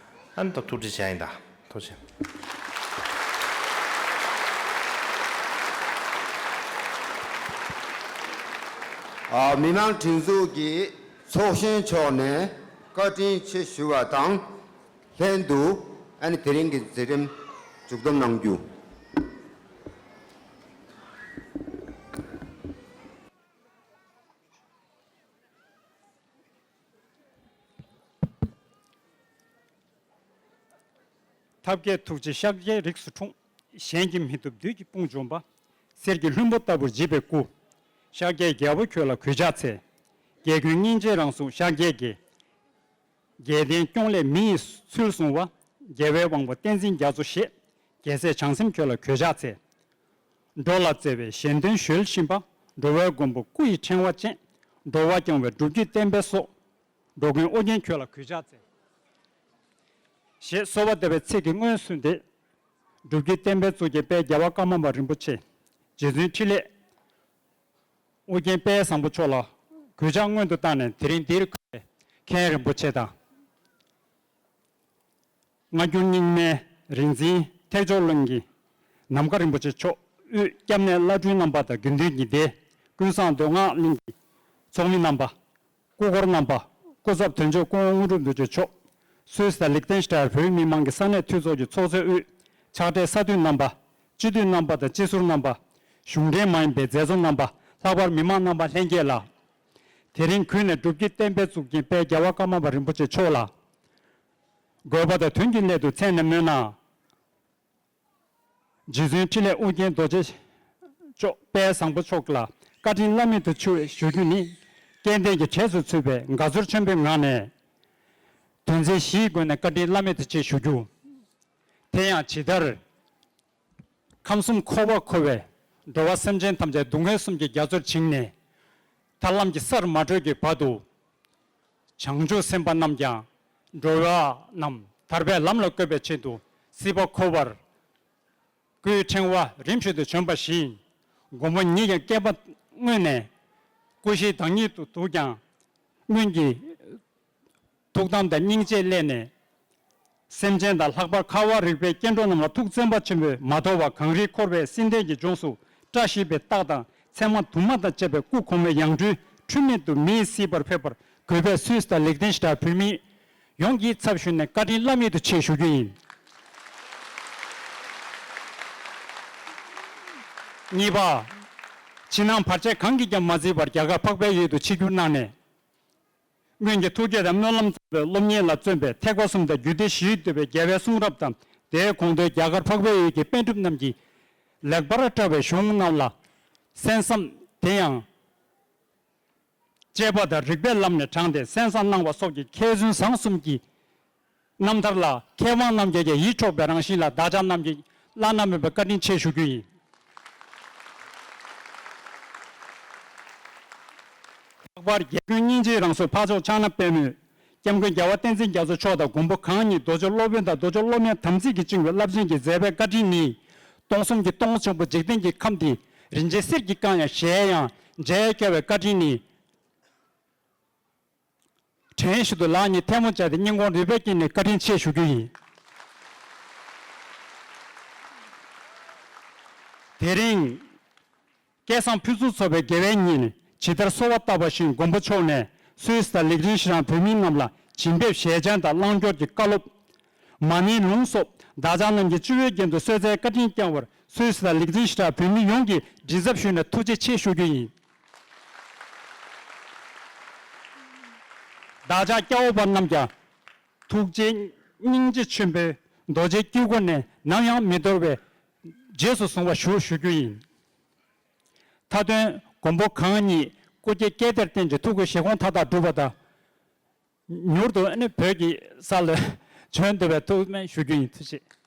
ཨ་ད་ཐུག་འཕྲད་བྱས་ཡིན་ད། ཐུགས་རྗེ་ཆེ། ཨ་མི་མང་སྒྲིག་འཛུགས་ཀྱི་ཚོགས་གཞོན་མཆོག་ནས་བཀའ་དྲིན་ཆེ་ཞུ་བ་དང་ལྷན་དུ། ཨ་ནི་དེ་རིང་གི་མཛད་རིམ་མཇུག་བསྡོམས་གནང་རྒྱུ། ཐབས་མཁས་ཐུགས་རྗེ་ཤཱཀྱའི་རིགས་སུ་འཁྲུངས། གཞན་གྱིས་མི་ཐུབ་བདུད་ཀྱི་དཔུང་འཇོམས་པ། གསེར་གྱི་ལྷུན་པོ་ལྟ་བུར་བརྗིད་པའི་སྐུ། ཤཱཀྱའི་རྒྱལ་པོ་ཁྱོད་ལ་གུས་ཕྱག་འཚལ། རྒྱལ་ཀུན་སྙིང་རྗེའི་རང་གཟུགས་ཤཱཀྱའི་རྒྱལ། རྒྱལ་བསྟན་སྐྱོང་སླད་མི་ཡི་ཚུལ་བཟུང་བ། རྒྱལ་བའི་དབང་པོ་བསྟན་འཛིན་རྒྱ་མཚོ་ཞེས། རྒྱལ་སྲས་བྱང་སེམས་ཁྱོད་ལ་གུས་ཕྱག་འཚལ། འགྲོ་ལ་བརྩེ་བའི་གཞན་དོན་གཞོལ་བཞིན་པ། འགྲོ་བའི་མགོན་པོ་སྐུ་ཡི་ཕྲེང་བ་ཅན། འགྲོ་བ་སྐྱོང་བའི་སྒྲུབ་བརྒྱུད་བསྟན་པའི་སྲོག་འགྲོ་མགོན་ཨོ་རྒྱན་ཁྱོད་ལ་གུས་ཕྱག་འཚལ། ཞེས་གསོལ་བ་འདེབས་པའི་ཚིག་གི་སྔོན་བསུས་ཏེ། སྒྲུབ་བརྒྱུད་བསྟན་པའི་གཙུག་རྒྱན་དཔལ་རྒྱལ་བ་ཀརྨ་པ་རིན་པོ་ཆེ། རྗེ་བཙུན་འཕྲིན་ལས། ཨོ་རྒྱན་དཔལ་བཟང་པོ་མཆོག་ལ་གུས་ཕྱག་སྔོན་དུ་བཏང་ནས་དེ་རིང་འདིར་འཁོད་པའི་མཁན་རིན་པོ་ཆེ་དང་། སྔ་འགྱུར་རྙིང་མའི་རིག་འཛིན་ཐེག་མཆོག་གླིང་གི་ནམ་མཁའ་རིན་པོ་ཆེ་མཆོག་དབུས་སྐྱབས་གནས་བླ་སྤྲུལ་རྣམ་པ་དང་དགེ་འདུན་གྱི་སྡེ། ཀུན་བཟང་མདོ་སྔགས་གླིང་གི་ཚོགས་མི་རྣམ་པ། སྐུ་འཁོར་རྣམ་པ། སྐུ་ཚབ་དོན་གཅོད་སྐུ་ངོ་དངོས་གྲུབ་རྡོ་རྗེ་མཆོག་སུད་སི་དང་ལིག་ཏེན་ཤི་ཊེན་བོད་མི་མང་གི་ས་གནས་འཐུས་ཚོགས་ཀྱི་ཚོགས་གཙོའི་དབུས་ཕྱག་སྦྲེལ་ས་འཐུས་རྣམ་པ། སྤྱི་འཐུས་རྣམ་པ་དང་སྤྱི་ཟུར་རྣམ་པ། གཞུང་འབྲེལ་མ་ཡིན་པའི་མཛད་གཙོ་རྣམ་པ། ལྷག་པར་མི་མང་རྣམ་པ་ལྷན་རྒྱས་ལ། དེ་རིང་གུས་ནས་སྒྲུབ་བརྒྱུད་བསྟན་པའི་གཙུག་རྒྱན་དཔལ་རྒྱལ་བ་ཀརྨ་པ་རིན་པོ་ཆེ་མཆོག་ལ། དགོས་པ་དང་དོན་གྱི་སླད་དུ་མཚན་ནས་སྨོས་ན། རྗེ་བཙུན་འཕྲིན་ལས་ཨོ་རྒྱན་རྡོ་རྗེ་མཆོག་དཔལ་བཟང་པོ་མཆོག་ལ་བཀའ་དྲིན་བླ་མེད་དུ་ཆེ་ཞུ་རྒྱུ་ནི། སྐལ་ལྡན་གྱི་གྲས་སུ་ཚུད་པའི་དགའ་ཚོར་ཆེན་པོའི་ངང་ནས། དོན་ཚན་བཞིའི་སྒོ་ནས་བཀའ་དྲིན་བླ་མེད་དུ་ཆེ་ཞུ་རྒྱུ། དེ་ཡང་ཇི་ལྟར། ཁམས་གསུམ་འཁོར་བར་འཁོར་བའི་འགྲོ་བ་སེམས་ཅན་ཐམས་ཅད་སྡུག་བསྔལ་གསུམ་གྱི་རྒྱ་མཚོར་བྱིང་ནས། ཐར་ལམ་གྱི་སར་མ་བགྲོད་ཀྱི་བར་དུ། བྱང་ཆུབ་སེམས་དཔའ་རྣམས་ཀྱང་འགྲོ་བ་རྣམས་ཐར་པའི་ལམ་ལ་བཀོད་པའི་ཆེད་དུ་སྲིད་པ་འཁོར་བར་སྐུའི་ཕྲེང་བ་རིམ་བཞིན་དུ་བྱོན་པ་བཞིན། མགོན་པོ་ཉིད་ཀྱང་བསྐལ་པ་སྔོན་ནས་སྐུ་བཞིའི་བདག་ཉིད་དུ་འདུག་ཀྱང་། སྔོན་གྱི་ཐུགས་དམ་དང་སྙིང་རྗེ་སླད་ནས། སེམས་ཅན་དང་ལྷག་པར་ཁ་བ་རིག་པའི་སྐྱེ་འགྲོ་རྣམས་ལ་ཐུགས་བརྩེ་བ་ཆེན་པོས་མ་དོར་བར་གངས་རིའི་འཁོར་བའི་བསིལ་ལྡན་གྱི་ལྗོངས་སུ་བཀྲ་ཤིས་པའི་རྟགས་དང་མཚན་མ་དུ་མ་དང་བཅས་པའི་སྐུ་གོང་མའི་ཡང་སྤྲུལ་འཁྲུལ་མེད་དུ་མིའི་སྲིད་པར་ཕེབས་པར་གུས་པས་སུད་སི་དང་ལིག་ཏེན་ཤི་ཏན་བོད་མི་ཡོངས་ཀྱི་ཚབ་ཞུས་ནས་བཀའ་དྲིན་བླ་མེད་དུ་ཆེ་ཞུ་རྒྱུ་ཡིན། གཉིས་པ། ཕྱི་ནང་བར་ཆད་གང་གིས་ཀྱང་མ་བརྫིས་པར་རྒྱ་གར་འཕགས་པའི་ཡུལ་དུ་ཆིབས་བསྒྱུར་གནང་ནས། སྔོན་གྱི་ཐུགས་བསྐྱེད་དང་སྨོན་ལམ་བརྩམས་པའི་སློབ་གཉེར་ལ་བརྩོན་པའི་ཐེག་པ་གསུམ་དང་རྒྱུད་སྡེ་བཞིའི་འདུལ་བའི་རྒྱལ་བའི་གསུང་རབ་དང་དེའི་དགོངས་དོན་རྒྱ་གར་འཕགས་པའི་ཡུལ་གྱི་པཎ་གྲུབ་རྣམས་ཀྱིས་ལེགས་པར་བཀྲལ་བའི་གཞུང་རྣམས་ལ་གསན་བསམ། དེ་ཡང་དཔྱད་པ་དང་རིགས་པའི་ལམ་ནས་དྲངས་ཏེ་གསན་བསམ་གནང་བ་སོགས་ཀྱི་མཁས་བཙུན་བཟང་གསུམ་གྱི་རྣམ་ཐར་ལ་མཁས་དབང་རྣམས་ཀྱིས་ཀྱང་ཡིད་འཕྲོག་པའི་རང་བཞིན་ལ་བདག་ཅག་རྣམས་ཀྱིས་བླ་ན་མེད་པའི་བཀའ་དྲིན་ཆེ་ཞུ་རྒྱུ་ཡིན། ལྷག་པར་རྒྱལ་ཀུན་སྙིང་རྗེའི་རང་གཟུགས་འཕགས་མཆོག་ཕྱག་ན་པདྨོས་སྐྱབས་མགོན་རྒྱལ་བ་བསྟན་འཛིན་རྒྱ་མཚོ་མཆོག་དང་མགོན་པོ་གང་ཉིད་རྡོ་རྗེ་སློབ་དཔོན་དང་རྡོ་རྗེ་སློབ་མའི་དམ་ཚིག་གིས་བཅིངས་པའི་རླབས་ཆེན་གྱི་མཛད་པའི་བཀའ་དྲིན་ནི། སྟོང་གསུམ་གྱི་སྟོང་ཆེན་པོ་འཇིག་རྟེན་གྱི་ཁམས་འདི་རིན་ཆེན་གསེར་གྱིས་བཀང་ཡང་གཞལ་ཡང་མཇལ་བྱ་བའི་བཀའ་དྲིན་ནི། དྲན་བཞིན་དུ་ལག་གཉིས་ཐལ་མོ་སྦྱར་ཏེ་སྙིང་ཁོང་རུས་པའི་དཀྱིལ་ནས་བཀའ་དྲིན་ཆེ་ཞུ་རྒྱུ་ཡིན། དེ་རིང་། སྐལ་བཟང་ཕུན་སུམ་ཚོགས་པའི་དགེ་བའི་ཉིན་ཇི་ལྟར་གསོལ་བ་བཏབ་པ་བཞིན་མགོན་པོ་མཆོག་ནས་སུད་སི་དང་ལིག་ཏེན་ཤི་ཏན་བོད་མི་རྣམས་ལ་བྱིན་འབེབས་ཞལ་བྱང་དང་བླང་སྐྱོར་གྱི་བཀའ་སློབ། མ་ཎིའི་ལུང་སོགས་བདག་ཅག་རྣམས་ཀྱིས་སྤྱི་བོའི་རྒྱན་དུ་གསོལ་སྩལ་བཀའ་དྲིན་བསྐྱངས་པར་སུད་སི་དང་ལིག་ཏེན་ཤི་ཏན་བོད་མི་ཡོངས་ཀྱི་མགྲིན་ཚབ་ཞུས་ནས་ཐུགས་རྗེ་ཆེ་ཞུ་རྒྱུ་ཡིན། བདག་ཅག་སྐྱ་བོ་པ་རྣམས་ཀྱང་ཐུགས་རྗེ་སྙིང་རྗེ་ཆེན་པོས་རྡོ་རྗེའི་དཀྱིལ་འཁོར་ནས་ནམ་ཡང་མི་འདོར་བའི་རྗེས་སུ་བཟུང་བ་ཞུ་ཞུ་རྒྱུ་ཡིན། མཐའ་དོན་མགོན་པོ་གང་ཉིད་སྐུ་སྐྱེ་བསྐྱེད་དེར་བརྟེན་ཅིང་ཐུགས་ཀྱི་བཞེད་དགོངས་མཐའ་དག་འགྲུབ་པ་དང་། མྱུར་དུ་ནི་བོད་ཀྱི་ས་ལ་བྱོན་ཐུབ་པའི་ཐུགས་སྨོན་ཞུ་རྒྱུ་ཡིན། ཐུགས་རྗེ་ཆེ།